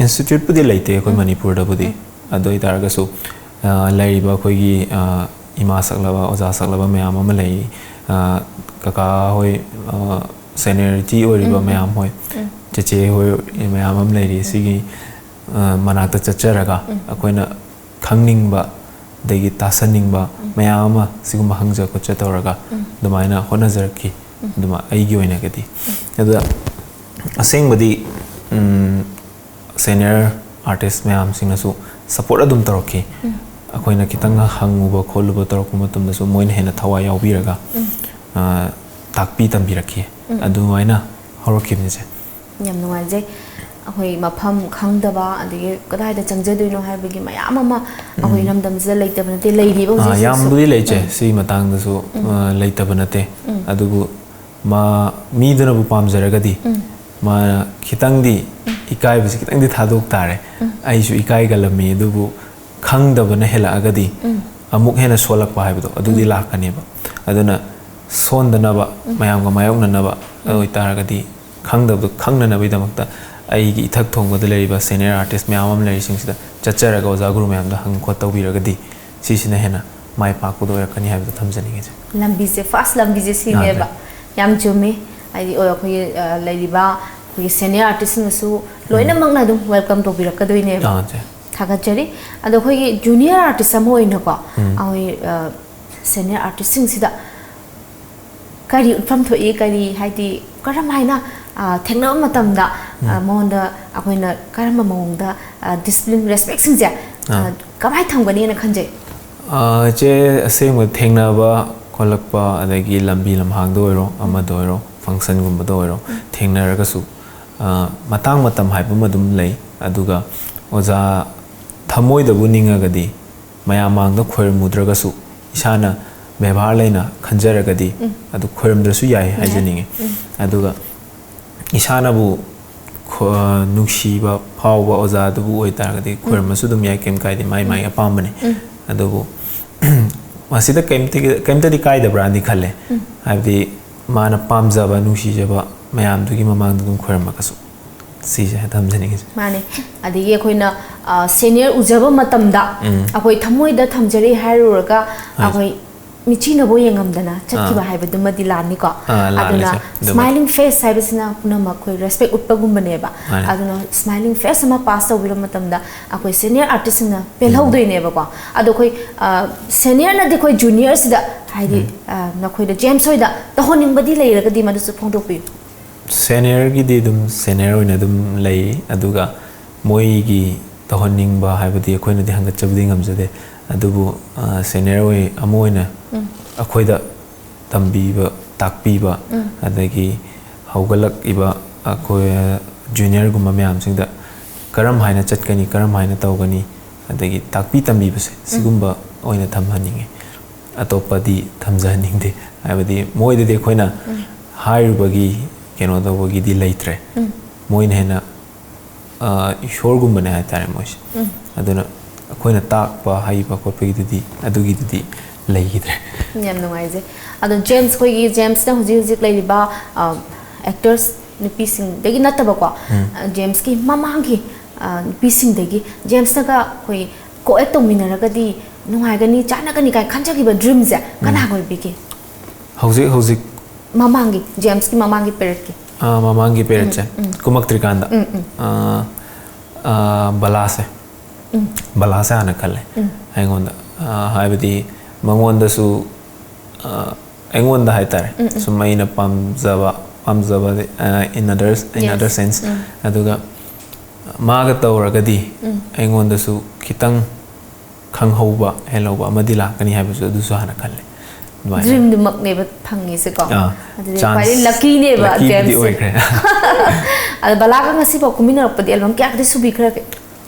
ꯏꯟꯁꯇꯤꯇ꯭ꯌꯨꯠꯄꯨꯗꯤ ꯂꯩꯇꯦ ꯑꯩꯈꯣꯏ ꯎꯝ꯫ ꯃꯅꯤꯄꯨꯔꯗꯕꯨꯗꯤ꯫ ꯎꯝ꯫ ꯑꯗꯨ ꯑꯣꯏ ꯇꯥꯔꯒꯁꯨ, ꯑ, ꯂꯩꯔꯤꯕ ꯑꯩꯈꯣꯏꯒꯤ, ꯑ, ꯏꯃꯥ ꯁꯛꯂꯕ, ꯑꯣꯖꯥ ꯁꯛꯂꯕ ꯃꯌꯥꯝ ꯑꯃ ꯂꯩ꯫ ꯑ, ꯀꯀꯥ ꯍꯣꯏ, ꯑ, ꯁꯦꯅꯤꯌꯔꯤꯇꯤ ꯑꯣꯏꯔꯤꯕ ꯎꯝ, ꯎꯝ꯫ ꯃꯌꯥꯝ ꯍꯣꯏ, ꯎꯝ꯫ ꯆꯦꯆꯦ ꯍꯣꯏ ꯃꯌꯥꯝ ꯑꯃ ꯂꯩꯔꯤ꯫ ꯎꯝ꯫ ꯁꯤꯒꯤ, ꯑ, ꯃꯅꯥꯛꯇ ꯆꯠꯆꯔꯒ ꯎꯝ꯫ ꯑꯩꯈꯣꯏꯅ ꯈꯪꯅꯤꯡꯕ, ꯑꯗꯒꯤ ꯇꯥꯁꯟꯅꯤꯡꯕ ꯎꯝ꯫ ꯃꯌꯥꯝ ꯑꯃ ꯁꯤꯒꯨꯝꯕ ꯍꯪꯖ ꯈꯣꯠꯆ ꯇꯧꯔꯒ ꯎꯝ꯫ ꯑꯗꯨꯃꯥꯏꯅ ꯍꯣꯠꯅꯖꯔꯛꯈꯤ꯫ ꯎꯝ꯫ ꯑꯗꯨꯃ-, ꯑꯩꯒꯤ ꯑꯣꯏꯅꯒꯗꯤ꯫ ꯎꯝ꯫ ꯑꯗꯨꯗ ꯑꯁꯦꯡꯕꯗꯤ, ꯎꯝ, ꯁꯦꯅꯤꯌꯔ ꯑꯥꯔꯇꯤꯁ ꯃꯌꯥꯝꯁꯤꯡꯅꯁꯨ ꯁꯞꯄꯣꯔꯠ ꯑꯗꯨꯝ ꯇꯧꯔꯛꯈꯤ꯫ ꯎꯝ꯫ ꯑꯩꯈꯣꯏꯅ ꯈꯤꯇꯪ ꯍꯪꯉꯨꯕ ꯈꯣꯠꯂꯨꯕ ꯇꯧꯔꯛꯄ ꯃꯇꯝꯗꯁꯨ ꯃꯣꯏꯅ ꯍꯦꯟꯅ ꯊꯋꯥꯏ ꯌꯥꯎꯕꯤꯔꯒ, ꯎꯝ꯫ ꯑ, ꯇꯥꯛꯄꯤ ꯇꯝꯕꯤꯔꯛꯈꯤ꯫ ꯎꯝ꯫ ꯑꯗꯨꯃꯥꯏꯅ ꯍꯧꯔꯛꯈꯤꯕꯅꯤ, ꯆꯦ꯫ ꯌꯥꯝ ꯅꯨꯡꯉꯥꯏꯖꯩ꯫ ꯑꯩꯈꯣꯏ ꯃꯐꯝ ꯈꯪꯗꯕ, ꯑꯗꯒꯤ ꯀꯗꯥꯏꯗ ꯆꯪꯖꯗꯣꯏꯅꯣ ꯍꯥꯏꯕꯒꯤ ꯃꯌꯥꯝ ꯑꯃ ꯑꯩꯈꯣꯏ ꯎꯝ꯫ ꯏꯔꯝꯗꯝꯁꯤꯗ ꯂꯩꯇꯕ ꯅꯠꯇꯦ, ꯂꯩꯔꯤꯕ ꯑꯥ, ꯍꯧꯖꯤꯛ ꯍꯧꯖꯤꯛꯁꯨ꯫ ꯌꯥꯝꯕꯨꯗꯤ ꯂꯩ, ꯆꯦ꯫ ꯎꯝ꯫ ꯁꯤꯒꯤ ꯃꯇꯥꯡꯗꯁꯨ, ꯎꯝ꯫ ꯑ, ꯂꯩꯇꯕ ꯅꯠꯇꯦ꯫ ꯎꯝ꯫ ꯑꯗꯨꯕꯨ ꯃꯥ, ꯃꯤꯗꯨꯅꯕꯨ ꯄꯥꯝꯖꯔꯒꯗꯤ, ꯎꯝ꯫ ꯃꯥꯅ ꯈꯤꯇꯪꯗꯤ, ꯎꯝ꯫ ꯏꯀꯥꯏꯕꯁꯤ ꯈꯤꯇꯪꯗꯤ ꯊꯥꯗꯣꯛ ꯇꯥꯔꯦ꯫ ꯎꯝ꯫ ꯑꯩꯁꯨ ꯏꯀꯥꯏꯒꯜꯂꯝꯃꯤ, ꯑꯗꯨꯕꯨ ꯈꯪꯗꯕꯅ ꯍꯦꯜꯂꯛꯑꯒꯗꯤ ꯎꯝ꯫ ꯑꯃꯨꯛ ꯍꯦꯟꯅ ꯁꯣꯜꯂꯛꯄ ꯍꯥꯏꯕꯗꯣ ꯑꯗꯨꯗꯤ ꯎꯝ꯫ ꯂꯥꯛꯀꯅꯦꯕ꯫ ꯑꯗꯨꯅ ꯁꯣꯟꯗꯅꯕ, ꯎꯝ꯫ ꯃꯌꯥꯝꯒ ꯃꯥꯌꯣꯛꯅꯅꯕ ꯎꯝ꯫ ꯑꯣꯏꯇꯥꯔꯒꯗꯤ, ꯈꯪꯗꯕꯗꯨ ꯈꯪꯅꯅꯕꯒꯤꯗꯃꯛꯇ ꯑꯩꯒꯤ ꯏꯊꯛ ꯊꯣꯡꯕꯗ ꯂꯩꯔꯤꯕ ꯁꯦꯅꯤꯌꯔ ꯑꯥꯔꯇꯤꯁ ꯃꯌꯥꯝ ꯑꯃ ꯂꯩꯔꯤꯁꯤꯡꯁꯤꯗ ꯆꯠꯆꯔꯒ ꯑꯣꯖꯥ ꯒꯨꯔꯨ ꯃꯌꯥꯝꯗ ꯍꯪ ꯈꯣꯠ ꯇꯧꯕꯤꯔꯒꯗꯤ ꯁꯤꯁꯤꯅ ꯍꯦꯟꯅ ꯃꯥꯏ ꯄꯥꯛꯄꯗ ꯑꯣꯏꯔꯛꯀꯅꯤ ꯍꯥꯏꯕꯗꯣ ꯊꯝꯖꯅꯤꯡꯉꯤ, ꯆꯦ꯫ ꯂꯝꯕꯤꯁꯦ, ꯐꯥꯔꯁ ꯂꯝꯕꯤꯁꯦ ꯁꯤꯅꯦꯕ꯫ ꯌꯥꯗ꯭ꯔꯦ꯫ ꯌꯥꯝ ꯆꯨꯝꯃꯤ꯫ ꯍꯥꯏꯗꯤ, ꯑꯣ, ꯑꯩꯈꯣꯏꯒꯤ, ꯑ, ꯂꯩꯔꯤꯕ ꯑꯩꯈꯣꯏꯒꯤ ꯁꯦꯅꯤꯌꯔ ꯑꯥꯔꯇꯤꯁꯁꯤꯡꯅꯁꯨ ꯎꯝ꯫ ꯂꯣꯏꯅꯃꯛꯅ ꯑꯗꯨꯝ ꯋꯦꯜꯀꯝ ꯇꯧꯕꯤꯔꯛꯀꯗꯣꯏꯅꯦꯕ꯫ ꯑꯥ, ꯆꯦ꯫ ꯊꯥꯒꯠꯆꯔꯤ꯫ ꯑꯗꯣ ꯑꯩꯈꯣꯏꯒꯤ ꯖꯨꯅꯤꯌꯔ ꯑꯥꯔꯇꯤꯁ ꯑꯃ ꯑꯣꯏꯅꯀꯣ, ꯎꯝ꯫ ꯑꯩꯈꯣꯏ, ꯑ, ꯁꯦꯅꯤꯌꯔ ꯑꯥꯔꯇꯤꯁꯁꯤꯡꯁꯤꯗ ꯀꯔꯤ ꯎꯠꯐꯝ ꯊꯣꯛꯏ? ꯀꯔꯤ, ꯍꯥꯏꯗꯤ, ꯀꯔꯝ ꯍꯥꯏꯅ, ꯑ, ꯊꯦꯡꯅꯕ ꯃꯇꯝꯗ, ꯑ, ꯎꯝ꯫ ꯃꯉꯣꯟꯗ ꯑꯩꯈꯣꯏꯅ ꯀꯔꯝꯕ ꯃꯑꯣꯡꯗ, ꯑ, ꯗꯤꯁꯤꯄ꯭ꯂꯤꯟ, ꯔꯦꯁꯄꯦꯛꯁꯤꯡꯁꯦ, ꯑ, ꯑꯥ꯫ ꯀꯃꯥꯏꯅ ꯊꯝꯒꯅꯤꯅ ꯈꯟꯖꯩ? ꯑ, ꯏꯆꯦ, ꯑꯁꯦꯡꯕ ꯊꯦꯡꯅꯕ ꯈꯣꯠꯂꯛꯄ, ꯑꯗꯒꯤ ꯂꯝꯕꯤ ꯂꯝꯍꯥꯡꯗ ꯑꯣꯏꯔꯣ, ꯎꯝ꯫ ꯑꯃꯗ ꯑꯣꯏꯔꯣ, ꯐꯪꯁꯟꯒꯨꯝꯕꯗ ꯑꯣꯏꯔꯣ, ꯎꯝ꯫ ꯊꯦꯡꯅꯔꯒꯁꯨ, ꯑ, ꯃꯇꯥꯡ ꯃꯇꯝ ꯍꯥꯏꯕ ꯑꯃ ꯑꯗꯨꯝ ꯂꯩ꯫ ꯑꯗꯨꯒ ꯑꯣꯖꯥ ꯊꯃꯣꯏꯗꯕꯨ ꯅꯤꯡꯉꯒꯗꯤ ꯃꯌꯥꯝ ꯃꯥꯡꯗ ꯈꯣꯏꯔꯝꯃꯨꯗ꯭ꯔꯒꯁꯨ ꯏꯁꯥꯅ ꯕꯦꯕꯥꯔ ꯂꯩꯅ ꯈꯟꯖꯔꯒꯗꯤ ꯎꯝ꯫ ꯑꯗꯨ ꯈꯣꯏꯔꯝꯗ꯭ꯔꯁꯨ ꯌꯥꯏ ꯌꯥꯏ꯫ ꯍꯥꯏꯖꯅꯤꯡꯉꯤ꯫ ꯎꯝ꯫ ꯑꯗꯨꯒ ꯏꯁꯥꯅꯕꯨ ꯈꯣ-, ꯅꯨꯡꯁꯤꯕ ꯐꯥꯎꯕ ꯑꯣꯖꯥꯗꯨꯕꯨ ꯑꯣꯏꯇꯥꯔꯒꯗꯤ ꯎꯝ꯫ ꯈꯣꯏꯔꯝꯃꯁꯨ ꯑꯗꯨꯝ ꯌꯥꯏ, ꯀꯩꯝ ꯀꯥꯏꯗꯦ, ꯃꯥꯏ ꯃꯥꯏ ꯎꯝ꯫ ꯑꯄꯥꯝꯕꯅꯤ꯫ ꯎꯝ꯫ ꯑꯗꯨꯕꯨ ꯃꯁꯤꯗ ꯀꯩꯝꯇꯒꯤ-, ꯀꯩꯝꯇꯗꯤ ꯀꯥꯏꯗꯕ꯭ꯔꯥꯅꯗꯤ ꯈꯜꯂꯦ꯫ ꯎꯝ꯫ ꯍꯥꯏꯕꯗꯤ ꯃꯥꯅ ꯄꯥꯝꯖꯕ, ꯅꯨꯡꯁꯤꯖꯕ ꯃꯌꯥꯝꯗꯨꯒꯤ ꯃꯃꯥꯡꯗ ꯑꯗꯨꯝ ꯈꯣꯏꯔꯝꯃꯒꯁꯨ꯫ ꯁꯤꯁꯦ ꯊꯝꯖꯅꯤꯡꯉꯤꯁꯦ꯫ ꯃꯥꯅꯦ꯫ ꯑꯗꯒꯤ ꯑꯩꯈꯣꯏꯅ, ꯑ, senior ꯎꯖꯕ ꯃꯇꯝꯗ ꯎꯝ꯫ ꯑꯩꯈꯣꯏ ꯊꯃꯣꯏꯗ ꯊꯝꯖꯔꯤ ꯍꯥꯏꯔꯨꯔꯒ ꯍꯣꯏ꯫ ꯑꯩꯈꯣꯏ ꯃꯤꯆꯤꯅꯕꯨ ꯌꯦꯡꯉꯝꯗꯅ ꯆꯠꯈꯤꯕ ꯑꯥ꯫ ꯍꯥꯏꯕꯗꯨꯃꯗꯤ ꯂꯥꯟꯅꯤꯀꯣ꯫ ꯑꯥ, ꯂꯥꯟꯅꯤ ꯑꯗꯨꯅ ꯁꯦ, ꯑꯗꯨꯃꯗꯤ꯫ Smiling face ꯍꯥꯏꯕꯁꯤꯅ ꯄꯨꯝꯅꯃꯛ ꯑꯩꯈꯣꯏ respect ꯎꯠꯄꯒꯨꯝꯕꯅꯦꯕ꯫ ꯃꯥꯅꯦ꯫ ꯑꯗꯨꯅ smiling face ꯑꯃ pass ꯇꯧꯕꯤꯔꯕ ꯃꯇꯝꯗ ꯑꯩꯈꯣꯏ senior artistꯁꯤꯡꯅ ꯄꯦꯜꯍꯧꯗꯣꯏꯅꯦꯕꯀꯣ꯫ ꯑꯗꯣ ꯑꯩꯈꯣꯏ, ꯑ, seniorꯅꯗꯤ ꯑꯩꯈꯣꯏ juniorꯁꯤꯗ ꯍꯥꯏꯗꯤ, ꯎꯝ꯫ ꯑ, ꯅꯈꯣꯏꯗ James ꯍꯣꯏꯗ ꯇꯧꯍꯟꯅꯤꯡꯕꯗꯤ ꯂꯩꯔꯒꯗꯤ ꯃꯗꯨꯁꯨ ꯐꯣꯡꯗꯣꯛꯄꯤꯌꯨ꯫ Seniorꯒꯤꯗꯤ ꯑꯗꯨꯝ senior ꯑꯣꯏꯅ ꯑꯗꯨꯝ ꯂꯩ, ꯑꯗꯨꯒ ꯃꯣꯏꯒꯤ ꯇꯧꯍꯟꯅꯤꯡꯕ ꯍꯥꯏꯕꯗꯤ ꯑꯩꯈꯣꯏꯅꯗꯤ ꯍꯪꯒꯠꯆꯕꯗꯤ ꯉꯝꯖꯗꯦ, ꯑꯗꯨꯕꯨ, ꯑ, senior ꯑꯣꯏ-, ꯑꯃ ꯑꯣꯏꯅ ꯎꯝ꯫ ꯑꯩꯈꯣꯏꯗ ꯇꯝꯕꯤꯕ, ꯇꯥꯛꯄꯤꯕ, ꯎꯝ꯫ ꯑꯗꯒꯤ ꯍꯧꯒꯠꯂꯛꯏꯕ ꯑꯩꯈꯣꯏ juniorꯒꯨꯝꯕ ꯃꯌꯥꯝꯁꯤꯡꯗ ꯀꯔꯝ ꯍꯥꯏꯅ ꯆꯠꯀꯅꯤ, ꯀꯔꯝ ꯍꯥꯏꯅ ꯇꯧꯒꯅꯤ, ꯑꯗꯒꯤ ꯇꯥꯛꯄꯤ ꯇꯝꯕꯤꯕꯁꯦ, ꯎꯝ꯫ ꯁꯤꯒꯨꯝꯕ ꯑꯣꯏꯅ ꯊꯝꯍꯟꯅꯤꯡꯉꯤ꯫ ꯑꯇꯣꯞꯄꯗꯤ ꯊꯝꯖꯍꯟꯅꯤꯡꯗꯦ꯫ ꯍꯥꯏꯕꯗꯤ ꯃꯣꯏꯗꯗꯤ ꯑꯩꯈꯣꯏꯅ ꯎꯝ꯫ ꯍꯥꯏꯔꯨꯕꯒꯤ, ꯀꯩꯅꯣ ꯇꯧꯕꯒꯤꯗꯤ ꯂꯩꯇ꯭ꯔꯦ꯫ ꯎꯝ꯫ ꯃꯣꯏꯅ ꯍꯦꯟꯅ, ꯑ, ꯏꯁꯣꯔꯒꯨꯝꯕꯅꯦ ꯍꯥꯏꯇꯥꯔꯦ ꯃꯣꯏꯁꯦ꯫ ꯎꯝ꯫ ꯑꯗꯨꯅ ꯑꯩꯈꯣꯏꯅ ꯇꯥꯛꯄ, ꯍꯩꯕ ꯈꯣꯠꯄꯒꯤꯗꯨꯗꯤ, ꯑꯗꯨꯒꯤꯗꯨꯗꯤ ꯂꯩꯈꯤꯗ꯭ꯔꯦ꯫ ꯌꯥꯝ ꯅꯨꯡꯉꯥꯏꯖꯩ꯫ ꯑꯗꯣ James, ꯑꯩꯈꯣꯏꯒꯤ Jamesꯅ ꯍꯧꯖꯤꯛ ꯍꯧꯖꯤꯛ ꯂꯩꯔꯤꯕ, ꯑ, actors ꯅꯨꯄꯤꯁꯤꯡꯗꯒꯤ ꯅꯠꯇꯕꯀꯣ, ꯎꯝ꯫ ꯑ, Jamesꯀꯤ ꯃꯃꯥꯡꯒꯤ, ꯑ, ꯅꯨꯄꯤꯁꯤꯡꯗꯒꯤ Jamesꯅꯒ ꯑꯩꯈꯣꯏ co-act ꯇꯧꯃꯤꯟꯅꯔꯒꯗꯤ ꯅꯨꯡꯉꯥꯏꯒꯅꯤ, ꯆꯥꯟꯅꯒꯅꯤ ꯀꯥꯏꯅ ꯈꯟꯖꯈꯤꯕ dreamꯁꯦ ꯎꯝ꯫ ꯀꯅꯥꯒ ꯑꯣꯏꯕꯤꯒꯦ? ꯍꯧꯖꯤꯛ ꯍꯧꯖꯤꯛ ꯃꯃꯥꯡꯒꯤ, Jamesꯀꯤ ꯃꯃꯥꯡꯒꯤ periodꯀꯤ꯫ ꯑꯥ, ꯃꯃꯥꯡꯒꯤ periodꯁꯦ, ꯎꯝ, ꯎꯝ꯫ ꯀꯨꯝꯃꯛꯇ꯭ꯔꯤꯀꯥꯟꯗ, ꯎꯝ, ꯎꯝ꯫ ꯑꯥ, ꯑꯥ, ꯕꯂꯥꯁꯦ, ꯎꯝ꯫ ꯕꯂꯥꯁꯦ ꯍꯥꯟꯅ ꯈꯜꯂꯦ ꯎꯝ꯫ ꯑꯩꯉꯣꯟꯗ꯫ ꯑꯥ, ꯍꯥꯏꯕꯗꯤ ꯃꯉꯣꯟꯗꯁꯨ, ꯑꯥ, ꯑꯩꯉꯣꯟꯗ ꯍꯥꯏꯇꯥꯔꯦ, ꯎꯝ, ꯎꯝ꯫ ꯁꯨꯝ ꯑꯩꯅ ꯄꯥꯝꯖꯕ, ꯄꯥꯝꯖꯕ, ꯑꯥ, in others, in Yes. other sense, ꯎꯝ꯫ ꯑꯗꯨꯒ ꯃꯥꯒ ꯇꯧꯔꯒꯗꯤ ꯎꯝ꯫ ꯑꯩꯉꯣꯟꯗꯁꯨ ꯈꯤꯇꯪ ꯈꯪꯍꯧꯕ, ꯍꯦꯜꯍꯧꯕ ꯑꯃꯗꯤ ꯂꯥꯛꯀꯅꯤ ꯍꯥꯏꯕꯁꯨ ꯑꯗꯨꯁꯨ ꯍꯥꯟꯅ ꯈꯜꯂꯦ꯫ ꯑꯗꯨꯃꯥꯏꯅ꯫ ꯗ꯭ꯔꯤꯝꯗꯨꯃꯛꯅꯦꯕ ꯐꯪꯉꯤꯁꯦꯀꯣ꯫ ꯑꯥ, ꯑꯗꯨꯗꯤ chance ꯈ꯭ꯋꯥꯏꯗꯒꯤ ꯂꯛꯀꯤꯅꯦꯕ luckyꯕꯨꯗꯤ ꯖꯦꯝꯁꯁꯦ꯫ ꯑꯣꯏꯈ꯭ꯔꯦ꯫ ꯑꯗ ꯕꯂꯥꯒ ꯉꯁꯤꯐꯥꯎ ꯀꯨꯝꯃꯤꯟꯅꯔꯛꯄꯗꯤ ꯑꯦꯜꯕꯝ ꯀꯌꯥꯗꯤ ꯁꯨꯕꯤꯈ꯭ꯔꯒꯦ?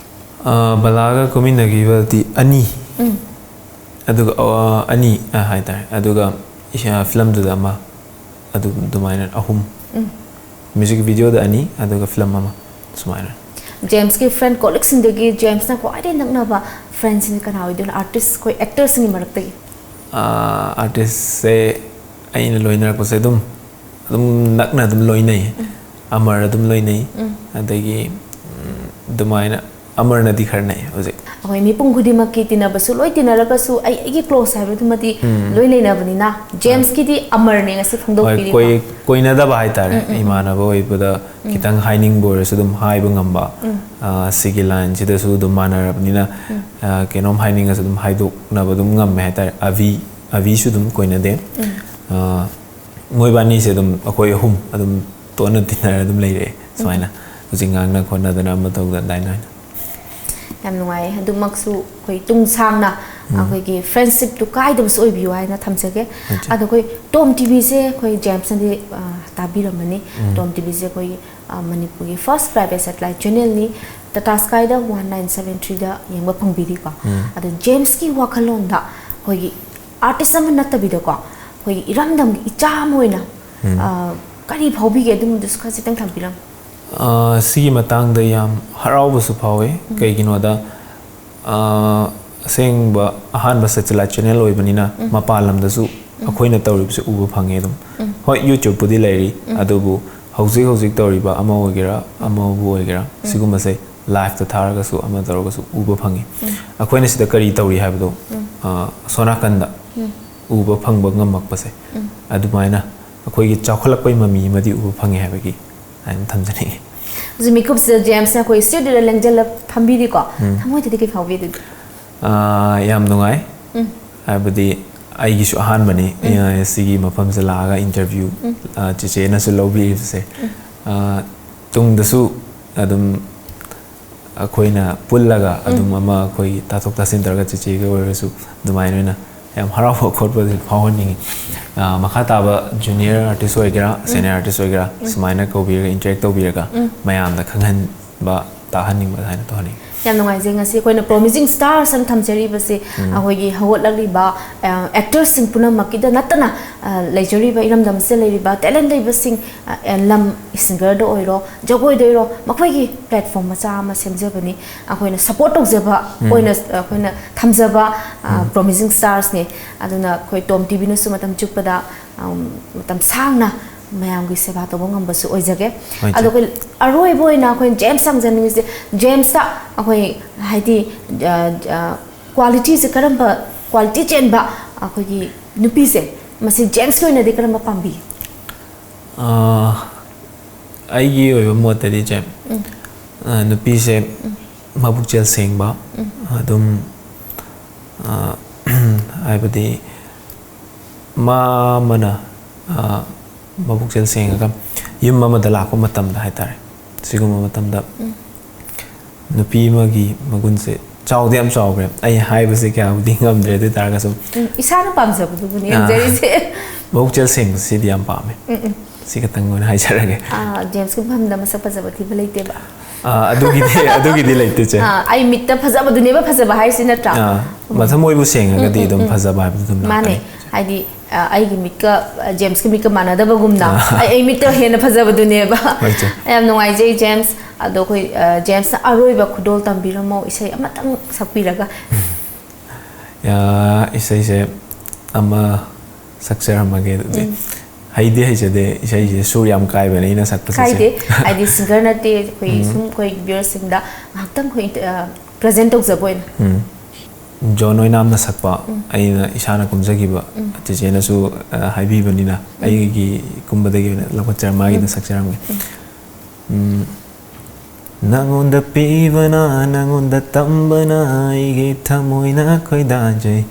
ꯑꯥ, ꯕꯂꯥꯒ ꯀꯨꯝꯃꯤꯟꯅꯈꯤꯕꯗꯤ ꯑꯅꯤ꯫ ꯎꯝ꯫ ꯑꯗꯨꯒ ꯑꯥ, ꯑꯅꯤ ꯑꯥ, ꯍꯥꯏꯇꯥꯔꯦ꯫ ꯑꯗꯨꯒ ꯏꯁꯥ ꯐꯤꯂꯝꯗꯨꯗ ꯑꯃ, ꯑꯗꯨ ꯑꯗꯨꯃꯥꯏꯅ ꯑꯍꯨꯝ꯫ ꯎꯝ꯫ ꯃ꯭ꯌꯨꯖꯤꯛ ꯚꯤꯗꯤꯑꯣꯗ ꯑꯅꯤ, ꯑꯗꯨꯒ ꯐꯤꯂꯝ ꯑꯃ, ꯁꯨꯃꯥꯏꯅ꯫ ꯖꯦꯝꯁꯀꯤ ꯐ꯭ꯔꯦꯟ ꯀꯣꯂꯤꯛꯁꯤꯡꯗꯒꯤ ꯖꯦꯝꯁꯅ ꯈ꯭ꯋꯥꯏꯗꯒꯤ ꯅꯛꯅꯕ ꯐ꯭ꯔꯦꯟꯁꯤꯡꯁꯦ ꯀꯅꯥ ꯑꯣꯏꯗꯣꯏꯅꯣ? ꯑꯥꯔꯇꯤꯁ, ꯑꯩꯈꯣꯏ ꯑꯦꯛꯇꯔꯁꯤꯡꯒꯤ ꯃꯔꯛꯇꯒꯤ? ꯑꯥꯔꯇꯤꯁꯁꯦ ꯑꯩꯅ ꯂꯣꯏꯅꯔꯛꯄꯁꯦ ꯑꯗꯨꯝ ꯑꯗꯨꯝ ꯅꯛꯅ ꯑꯗꯨꯝ ꯂꯣꯏꯅꯩ꯫ ꯑꯃꯔ ꯑꯗꯨꯝ ꯂꯣꯏꯅꯩ꯫ ꯎꯝ꯫ ꯑꯗꯒꯤ ꯎꯝ, ꯑꯗꯨꯃꯥꯏꯅ ꯑꯃꯔꯅꯗꯤ ꯈꯔ ꯅꯛꯑꯦ ꯍꯧꯖꯤꯛ꯫ ꯑꯩꯈꯣꯏ ꯃꯤꯄꯨꯝ ꯈꯨꯗꯤꯡꯃꯛꯀꯤ ꯇꯤꯟꯅꯕꯁꯨ ꯂꯣꯏ ꯇꯤꯟꯅꯔꯒꯁꯨ ꯑꯩ ꯑꯩꯒꯤ ꯀ꯭ꯂꯣꯁ ꯍꯥꯏꯕꯗꯨꯃꯗꯤ ꯎꯝ꯫ ꯂꯣꯏ ꯂꯩꯅꯕꯅꯤꯅ ꯖꯦꯝꯁꯀꯤꯗꯤ ꯑꯃꯔꯅꯦ ꯉꯁꯤ ꯍꯣꯏ, ꯐꯣꯡꯗꯣꯛꯄꯤꯔꯤꯀꯣ꯫ ꯀꯣꯏ ꯀꯣꯏꯅꯗꯕ ꯍꯥꯏꯇꯥꯔꯦ꯫ ꯎꯝ, ꯎꯝ, ꯎꯝ꯫ ꯏꯃꯥꯟꯅꯕ ꯑꯣꯏꯕꯗ ꯈꯤꯇꯪ ꯍꯥꯏꯅꯤꯡꯕ ꯑꯣꯏꯔꯁꯨ ꯑꯗꯨꯝ ꯍꯥꯏꯕ ꯉꯝꯕ꯫ ꯎꯝ꯫ ꯑꯥ, ꯁꯤꯒꯤ ꯂꯥꯏꯟꯁꯤꯗꯁꯨ ꯑꯗꯨꯝ ꯃꯥꯟꯅꯔꯕꯅꯤꯅ, ꯑꯥ, ꯀꯩꯅꯣꯝ ꯍꯥꯏꯅꯤꯡꯉꯁꯨ ꯑꯗꯨꯝ ꯍꯥꯏꯗꯣꯛꯅꯕ ꯑꯗꯨꯝ ꯉꯝꯃꯦ ꯍꯥꯏꯇꯥꯔꯦ꯫ ꯑꯚꯤ, ꯑꯚꯤꯁꯨ ꯑꯗꯨꯝ ꯀꯣꯏꯅꯗꯦ꯫ ꯑꯥ, ꯃꯣꯏꯕꯥꯅꯤꯁꯦ ꯑꯗꯨꯝ ꯑꯩꯈꯣꯏ ꯑꯍꯨꯝ ꯑꯗꯨꯝ ꯇꯣꯠꯅ ꯇꯤꯟꯅꯔ ꯑꯗꯨꯝ ꯂꯩꯔꯛꯑꯦ ꯁꯨꯃꯥꯏꯅ꯫ ꯍꯧꯖꯤꯛ ꯉꯥꯡꯅ ꯈꯣꯠꯅꯗꯅ ꯑꯃ ꯇꯧꯗꯅ ꯑꯗꯨꯃꯥꯏꯅ꯫ ꯌꯥꯝ ꯅꯨꯡꯉꯥꯏ꯫ ꯑꯗꯨꯃꯛꯁꯨ ꯑꯩꯈꯣꯏ ꯇꯨꯡ ꯁꯥꯡꯅ ꯑꯩꯈꯣꯏꯒꯤ ꯐ꯭ꯔꯦꯟꯁꯤꯞꯇꯨ ꯀꯥꯏꯗꯕꯁꯨ ꯑꯣꯏꯕꯤꯌꯨ ꯍꯥꯏꯅ ꯊꯝꯖꯒꯦ꯫ ꯑꯠꯆꯥ꯫ ꯑꯗꯣ ꯑꯩꯈꯣꯏ ꯇꯣꯝ ꯇꯤꯚꯤꯁꯦ ꯑꯩꯈꯣꯏ ꯖꯦꯝꯁꯅꯗꯤ, ꯑ, ꯇꯥꯕꯤꯔꯝꯃꯅꯤ꯫ ꯇꯣꯝ ꯇꯤꯚꯤꯁꯦ ꯑꯩꯈꯣꯏꯒꯤ, ꯑ, ꯃꯅꯤꯄꯨꯔꯒꯤ first private satellite channelꯅꯤ꯫ Tata ꯁ꯭ꯀꯥꯏꯗ one nine seven threeꯗ ꯌꯦꯡꯕ ꯐꯪꯕꯤꯔꯤꯀꯣ꯫ ꯑꯗꯣ ꯖꯦꯝꯁꯀꯤ ꯋꯥꯈꯜꯂꯣꯟꯗ ꯑꯩꯈꯣꯏꯒꯤ ꯑꯥꯔꯇꯤꯁ ꯑꯃ ꯅꯠꯇꯕꯤꯗꯀꯣ, ꯑꯩꯈꯣꯏꯒꯤ ꯏꯔꯝꯗꯝꯒꯤ ꯏꯆꯥ ꯑꯃ ꯑꯣꯏꯅ, ꯑ, ꯀꯔꯤ ꯐꯥꯎꯕꯤꯒꯦ? ꯑꯗꯨꯝꯕꯗꯨꯁꯨ ꯈꯔ ꯈꯤꯇꯪ ꯊꯝꯕꯤꯔꯝꯃꯨ꯫ ꯑ, ꯁꯤꯒꯤ ꯃꯇꯥꯡꯗ ꯌꯥꯝ ꯍꯔꯥꯎꯕꯁꯨ ꯐꯥꯎꯋꯤ꯫ ꯀꯩꯒꯤꯅꯣꯗ, ꯑ, ꯑꯁꯦꯡꯕ ꯑꯍꯥꯟꯕ ꯁꯦꯇꯦꯂꯥꯏꯠ ꯆꯦꯅꯦꯜ ꯑꯣꯏꯕꯅꯤꯅ ꯃꯄꯥꯟ ꯂꯝꯗꯁꯨ ꯑꯩꯈꯣꯏꯅ ꯇꯧꯔꯤꯕꯁꯦ ꯎꯕ ꯐꯪꯉꯦ ꯑꯗꯨꯝ꯫ ꯍꯣꯏ, YouTubeꯄꯨꯗꯤ ꯂꯩꯔꯤ, ꯑꯗꯨꯕꯨ ꯍꯧꯖꯤꯛ ꯍꯧꯖꯤꯛ ꯇꯧꯔꯤꯕ ꯑꯃ ꯑꯣꯏꯒꯦꯔꯥ, ꯑꯃꯕꯨ ꯑꯣꯏꯒꯦꯔꯥ, ꯁꯤꯒꯨꯝꯕꯁꯦ ꯂꯥꯏꯐꯇ ꯊꯥꯔꯒꯁꯨ, ꯑꯃ ꯇꯧꯔꯒꯁꯨ ꯎꯕ ꯐꯪꯉꯤ꯫ ꯑꯩꯈꯣꯏꯅ ꯁꯤꯗ ꯀꯔꯤ ꯇꯧꯔꯤ ꯍꯥꯏꯕꯗꯣ, ꯑ, ꯑꯁꯣꯝ ꯅꯥꯀꯟꯗ ꯎꯕ ꯐꯪꯕ ꯉꯝꯃꯛꯄꯁꯦ, ꯑꯗꯨꯃꯥꯏꯅ ꯑꯩꯈꯣꯏꯒꯤ ꯆꯥꯎꯈꯠꯂꯛꯄꯒꯤ ꯃꯃꯤ ꯑꯃꯗꯤ ꯎꯕ ꯐꯪꯉꯦ ꯍꯥꯏꯕꯒꯤ ꯑꯗꯨꯃꯥꯏꯅ ꯊꯝꯖꯅꯤꯡꯉꯤ꯫ ꯍꯧꯖꯤꯛ ꯃꯤꯀꯨꯞꯁꯤꯗ ꯖꯦꯝꯁꯅ ꯑꯩꯈꯣꯏ ꯁ꯭ꯇꯨꯗꯤꯑꯣꯗ ꯂꯦꯡꯖꯜꯂ ꯐꯝꯕꯤꯔꯤꯀꯣ꯫ ꯊꯃꯣꯏꯗꯗꯤ ꯀꯩ ꯐꯥꯎꯒꯦ ꯑꯗꯨꯗꯤ? ꯑꯥ, ꯌꯥꯝ ꯅꯨꯡꯉꯥꯏ꯫ ꯍꯥꯏꯕꯗꯤ ꯑꯩꯒꯤꯁꯨ ꯑꯍꯥꯟꯕꯅꯤ, ꯑ, ꯁꯤꯒꯤ ꯃꯐꯝꯁꯦ ꯂꯥꯛꯑꯒ ꯏꯟꯇꯔꯚ꯭ꯌꯨ, ꯑ, ꯆꯦꯆꯦꯅꯁꯨ ꯂꯧꯕꯤꯔꯤꯕꯁꯦ꯫ ꯑ, ꯇꯨꯡꯗꯁꯨ ꯑꯗꯨꯝ ꯑꯩꯈꯣꯏꯅ ꯄꯨꯜꯂꯒ ꯑꯗꯨꯝ ꯑꯃ ꯑꯩꯈꯣꯏꯒꯤ ꯇꯥꯊꯣꯛ ꯇꯥꯁꯤꯟ ꯇꯧꯔꯒ ꯆꯦꯆꯦꯒ ꯑꯣꯏꯔꯁꯨ ꯑꯗꯨꯃꯥꯏꯅ ꯑꯣꯏꯅ ꯌꯥꯝ ꯍꯔꯥꯎꯕ ꯈꯣꯠꯄꯁꯦ ꯐꯥꯎꯍꯟꯅꯤꯡꯉꯤ꯫ ꯑ, ꯃꯈꯥ ꯇꯥꯕ ꯖꯨꯅꯤꯌꯔ ꯑꯥꯔꯇꯤꯁ ꯑꯣꯏꯒꯦꯔꯥ, ꯁꯦꯅꯤꯌꯔ ꯑꯥꯔꯇꯤꯁ ꯑꯣꯏꯒꯦꯔꯥ, ꯁꯨꯃꯥꯏꯅ ꯀꯧꯕꯤꯔꯒ ꯏꯟꯇꯔꯦꯛ ꯇꯧꯕꯤꯔꯒ ꯃꯌꯥꯝꯗ ꯈꯪꯍꯟꯕ, ꯇꯥꯍꯟꯅꯤꯡꯕ ꯍꯥꯏꯅ ꯇꯧꯍꯟꯅꯤꯡꯉꯤ꯫ ꯌꯥꯝ ꯅꯨꯡꯉꯥꯏꯖꯩ꯫ ꯉꯁꯤ ꯑꯩꯈꯣꯏꯅ ꯄ꯭ꯔꯣꯃꯤꯁꯤꯡ ꯁ꯭ꯇꯥꯔꯁ ꯑꯅ ꯊꯝꯖꯔꯤꯕꯁꯦ ꯑꯩꯈꯣꯏꯒꯤ ꯍꯧꯒꯠꯂꯛꯂꯤꯕ ꯑꯦꯛꯇꯔꯁꯤꯡ ꯄꯨꯝꯅꯃꯛꯀꯤꯗ ꯅꯠꯇꯅ, ꯑ, ꯂꯩꯖꯔꯤꯕ ꯏꯔꯝꯗꯝ ꯑꯁꯤꯗ ꯂꯩꯔꯤꯕ ꯇꯦꯂꯦꯟ ꯂꯩꯕꯁꯤꯡ, ꯑ, ꯑꯦ, ꯂꯝ ꯁꯤꯡꯒꯔꯗ ꯑꯣꯏꯔꯣ, ꯖꯒꯣꯏꯗ ꯑꯣꯏꯔꯣ, ꯃꯈꯣꯏꯒꯤ ꯄ꯭ꯂꯦꯠꯐꯣꯔꯝ ꯃꯆꯥ ꯑꯃ ꯁꯦꯝꯖꯕꯅꯤ꯫ ꯑꯩꯈꯣꯏꯅ ꯁꯄꯣꯔꯠ ꯇꯧꯖꯕ ꯑꯣꯏꯅ ꯑꯩꯈꯣꯏꯅ ꯊꯝꯖꯕ ꯄ꯭ꯔꯣꯃꯤꯁꯤꯡ ꯁ꯭ꯇꯥꯔꯁꯅꯤ꯫ ꯑꯗꯨꯅ ꯑꯩꯈꯣꯏ ꯇꯣꯝ ꯇꯤꯚꯤꯅꯁꯨ ꯃꯇꯝ ꯆꯨꯞꯄꯗ, ꯑꯝ, ꯃꯇꯝ ꯁꯥꯡꯅ ꯃꯌꯥꯝꯒꯤ ꯁꯦꯕꯥ ꯇꯧꯕ ꯉꯝꯕꯁꯨ ꯑꯣꯏꯖꯒꯦ꯫ ꯑꯣꯏꯖꯩ꯫ ꯑꯗꯣ ꯑꯩꯈꯣꯏ ꯑꯔꯣꯏꯕ ꯑꯣꯏꯅ ꯑꯩꯈꯣꯏꯅ ꯖꯦꯝꯁ ꯍꯪꯖꯅꯤꯡꯉꯤꯁꯦ, ꯖꯦꯝꯁꯇ ꯑꯩꯈꯣꯏ ꯍꯥꯏꯗꯤ, ꯑ, ꯑ, ꯀ꯭ꯋꯥꯂꯤꯇꯤꯁꯦ ꯀꯔꯝꯕ, ꯀ꯭ꯋꯥꯂꯤꯇꯤ ꯆꯦꯟꯕ ꯑꯩꯈꯣꯏꯒꯤ ꯅꯨꯄꯤꯁꯦ, ꯃꯁꯤ ꯖꯦꯝꯁꯀꯤ ꯑꯣꯏꯅꯗꯤ ꯀꯔꯝꯕ ꯄꯥꯝꯕꯤ? ꯑ, ꯑꯩꯒꯤ ꯑꯣꯏꯕ ꯃꯣꯠꯇꯗꯤ ꯁꯦ, ꯑ, ꯅꯨꯄꯤꯁꯦ ꯃꯕꯨꯛꯆꯦꯜ ꯁꯦꯡꯕ, ꯑꯗꯨꯝ, ꯑ, ꯍꯥꯏꯕꯗꯤ ꯃꯥ ꯑꯃꯅ, ꯑ, ꯃꯕꯨꯛꯆꯦꯜ ꯁꯦꯡꯉꯒ ꯌꯨꯝ ꯑꯃꯗ ꯂꯥꯛꯄ ꯃꯇꯝꯗ ꯍꯥꯏꯇꯥꯔꯦ, ꯁꯤꯒꯨꯝꯕ ꯃꯇꯝꯗ ꯅꯨꯄꯤ ꯑꯃꯒꯤ ꯃꯒꯨꯟꯁꯦ ꯆꯥꯎꯗꯤ ꯌꯥꯝ ꯆꯥꯎꯈ꯭ꯔꯦ꯫ ꯑꯩ ꯍꯥꯏꯕꯁꯦ ꯀꯌꯥꯕꯨꯗꯤ ꯉꯝꯗ꯭ꯔꯦ, ꯑꯗꯨ ꯑꯣꯏ ꯇꯥꯔꯒꯁꯨ ꯎꯝ, ꯏꯁꯥꯅ ꯄꯥꯝꯖꯕꯗꯨꯕꯨꯅꯤ ꯑꯥ꯫ ꯍꯪꯖꯔꯤꯁꯦ꯫ ꯃꯕꯨꯛꯆꯦꯜ ꯁꯦꯡꯕꯁꯤꯗꯤ ꯌꯥꯝ ꯄꯥꯝꯃꯦ꯫ ꯎꯝ, ꯎꯝ꯫ ꯁꯤ ꯈꯛꯇꯪ ꯑꯣꯏꯅ ꯍꯥꯏꯖꯔꯒꯦ꯫ ꯑꯥ, ꯖꯦꯝꯁꯀꯤ ꯃꯐꯝꯗ ꯃꯁꯛ ꯐꯖꯕ ꯊꯤꯕ ꯂꯩꯇꯦꯕ꯫ ꯑꯥ, ꯑꯗꯨꯒꯤꯗꯤ, ꯑꯗꯨꯒꯤꯗꯤ ꯂꯩꯇꯦ, ꯆꯦ꯫ ꯑꯥ, ꯑꯩ ꯃꯤꯠꯇ ꯐꯖꯕꯗꯨꯅꯦꯕ ꯐꯖꯕ ꯍꯥꯏꯁꯤ, ꯅꯠꯇ꯭ꯔꯥ? ꯑꯥ, ꯃꯊꯃꯣꯏꯕꯨ ꯁꯦꯡꯉꯒꯗꯤ ꯑꯗꯨꯝ ꯐꯖꯕ ꯍꯥꯏꯕꯗꯨ ꯑꯗꯨꯝ ꯃꯥꯅꯦ꯫ ꯂꯥꯛꯀꯅꯤ꯫ ꯍꯥꯏꯗꯤ, ꯑ, ꯑꯩꯒꯤ ꯃꯤꯠꯀ, ꯑ, ꯖꯦꯝꯁꯀꯤ ꯃꯤꯠꯀ ꯃꯥꯟꯅꯗꯕꯒꯨꯝꯅ, ꯑꯥ꯫ ꯑꯩ, ꯑꯩ ꯃꯤꯠꯇ ꯍꯦꯟꯅ ꯐꯖꯕꯗꯨꯅꯦꯕ꯫ ꯍꯣꯏ, ꯆꯦ꯫ ꯌꯥꯝ ꯅꯨꯡꯉꯥꯏꯖꯩ, ꯖꯦꯝꯁ꯫ ꯑꯗꯣ ꯑꯩꯈꯣꯏ, ꯑ, ꯖꯦꯝꯁꯅ ꯑꯔꯣꯏꯕ ꯈꯨꯗꯣꯜ ꯇꯝꯕꯤꯔꯝꯃꯣ, ꯏꯁꯩ ꯑꯃꯇꯪ ꯁꯛꯄꯤꯔꯒ꯫ ꯌꯥ, ꯏꯁꯩꯁꯦ ꯑꯃ ꯁꯛꯆꯔꯝꯃꯒꯦ ꯑꯗꯨꯗꯤ꯫ ꯍꯩꯗꯤ ꯍꯩꯖꯗꯦ, ꯏꯁꯩꯁꯦ ꯁꯨꯔ ꯌꯥꯝ ꯀꯥꯏꯕꯅꯦ ꯑꯩꯅ ꯁꯛꯄꯁꯦ, ꯆꯦ꯫ ꯀꯥꯏꯗꯦ, ꯍꯥꯏꯗꯤ ꯁꯤꯡꯒꯔ ꯅꯠꯇꯦ, ꯑꯩꯈꯣꯏ ꯁꯨꯝ ꯑꯩꯈꯣꯏ ꯚ꯭ꯌꯨꯋꯔꯁꯤꯡꯗ ꯉꯥꯏꯍꯥꯛꯇꯪ ꯑꯩꯈꯣꯏ, ꯑ, ꯄ꯭ꯔꯖꯦꯟ ꯇꯧꯖꯕ ꯑꯣꯏꯅ꯫ ꯎꯝ꯫ ꯖꯣꯟ ꯑꯣꯏꯅꯥꯝꯅ ꯁꯛꯄ, ꯑꯩꯅ ꯏꯁꯥꯅ ꯀꯨꯝꯖꯈꯤꯕ, ꯆꯦꯆꯦꯅꯁꯨ, ꯑ, ꯍꯥꯏꯕꯤꯕꯅꯤꯅ ꯑꯩꯒꯤ ꯀꯨꯝꯕꯗꯒꯤ ꯑꯣꯏꯅ ꯂꯧꯈꯠꯆꯔ ꯃꯥꯒꯤꯗ ꯁꯛꯆꯔꯝꯒꯦ꯫ ꯎꯝ꯫ ꯅꯪꯉꯣꯟꯗ ꯄꯤꯕꯅ, ꯅꯪꯉꯣꯟꯗ ꯇꯝꯕꯅ ꯑꯩꯒꯤ ꯊꯃꯣꯏꯅ ꯈꯣꯏꯗꯥꯖꯩ꯫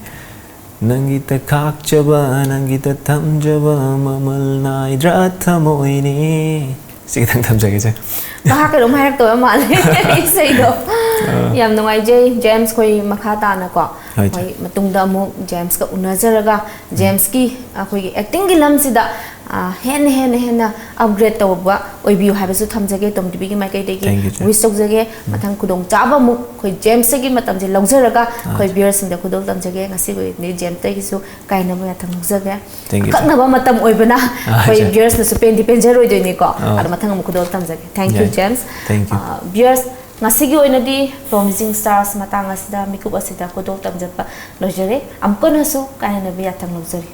ꯅꯪꯒꯤꯇ ꯈꯥꯛꯆꯕ, ꯅꯪꯒꯤꯇ ꯊꯝꯖꯕ ꯃꯃꯜ ꯅꯥꯏꯗ꯭ꯔꯥ ꯊꯃꯣꯏꯅꯤ꯫ ꯁꯤ ꯈꯤꯇꯪ ꯊꯝꯖꯒꯦ ꯆꯦ꯫ ꯃꯍꯥꯛ ꯀꯩꯅꯣꯝ ꯍꯥꯏꯔꯛꯇꯕ ꯃꯥꯜꯂꯦ ꯏꯁꯩꯗꯣ꯫ ꯌꯥꯝ ꯅꯨꯡꯉꯥꯏꯖꯩ ꯖꯦꯝꯁ꯫ ꯑꯩꯈꯣꯏ ꯃꯈꯥ ꯇꯥꯅꯀꯣ ꯍꯣꯏ, ꯆꯦ꯫ ꯑꯩꯈꯣꯏ ꯃꯇꯨꯡꯗ ꯑꯃꯨꯛ ꯖꯦꯝꯁꯀ ꯎꯅꯖꯔꯒ ꯖꯦꯝꯁꯀꯤ ꯑꯩꯈꯣꯏꯒꯤ ꯑꯦꯛꯇꯤꯡꯒꯤ ꯂꯝꯁꯤꯗ ꯑ, ꯍꯦꯟꯅ ꯍꯦꯟꯅ ꯍꯦꯟꯅ ꯑꯞꯒ꯭ꯔꯦꯗ ꯇꯧꯕ ꯑꯣꯏꯕꯤꯌꯨ ꯍꯥꯏꯕꯁꯨ ꯊꯝꯖꯒꯦ ꯇꯣꯝ ꯇꯤꯚꯤꯒꯤ ꯃꯥꯏꯀꯩꯗꯒꯤ Thank you, ꯆꯦ꯫ ꯋꯤꯁ ꯇꯧꯖꯒꯦ꯫ ꯃꯊꯪ ꯈꯨꯗꯣꯡꯆꯥꯕ ꯑꯃꯨꯛ ꯑꯩꯈꯣꯏ ꯖꯦꯝꯁꯇꯒꯤ ꯃꯇꯝꯁꯦ ꯂꯧꯖꯔꯒ ꯑꯩꯈꯣꯏ ꯚꯤꯌꯔꯁꯤꯡꯗ ꯈꯨꯗꯣꯜ ꯇꯝꯖꯒꯦ꯫ ꯉꯁꯤꯒꯤ ꯑꯣꯏꯅꯗꯤ ꯖꯦꯝꯁꯇꯒꯤꯁꯨ ꯀꯥꯏꯅꯕ ꯌꯥꯊꯪ ꯂꯧꯖꯒꯦ꯫ Thank you, ꯆꯦ꯫ ꯑꯀꯛꯅꯕ ꯃꯇꯝ ꯑꯣꯏꯕꯅ ꯑꯩꯈꯣꯏ ꯆꯦ꯫ ꯚꯤꯌꯔꯁꯅꯁꯨ ꯄꯦꯟꯗꯤ ꯄꯦꯟꯖꯔꯣꯏꯗꯣꯏꯅꯤꯀꯣ꯫ ꯑꯥ꯫ ꯑꯗꯣ ꯃꯊꯪ ꯑꯃꯨꯛ ꯈꯨꯗꯣꯜ ꯇꯝꯖꯒꯦ꯫ Thank you, ꯌꯥꯏ꯫ ꯖꯦꯝꯁ꯫ Thank you꯫ ꯑ, ꯚꯤꯌꯔꯁ, ꯉꯁꯤꯒꯤ ꯑꯣꯏꯅꯗꯤ ꯄ꯭ꯔꯣꯃꯤꯁꯤꯡ ꯁ꯭ꯇꯥꯔꯁ ꯃꯇꯥꯡ ꯑꯁꯤꯗ, ꯃꯤꯀꯨꯞ ꯑꯁꯤꯗ ꯈꯨꯗꯣꯜ ꯇꯝꯖꯕ ꯂꯣꯏꯖꯔꯦ꯫ ꯑꯃꯨꯛꯀ ꯍꯟꯅꯁꯨ ꯀꯥꯏꯅꯅꯕ ꯌꯥꯊꯪ ꯂꯧꯖꯔꯤ꯫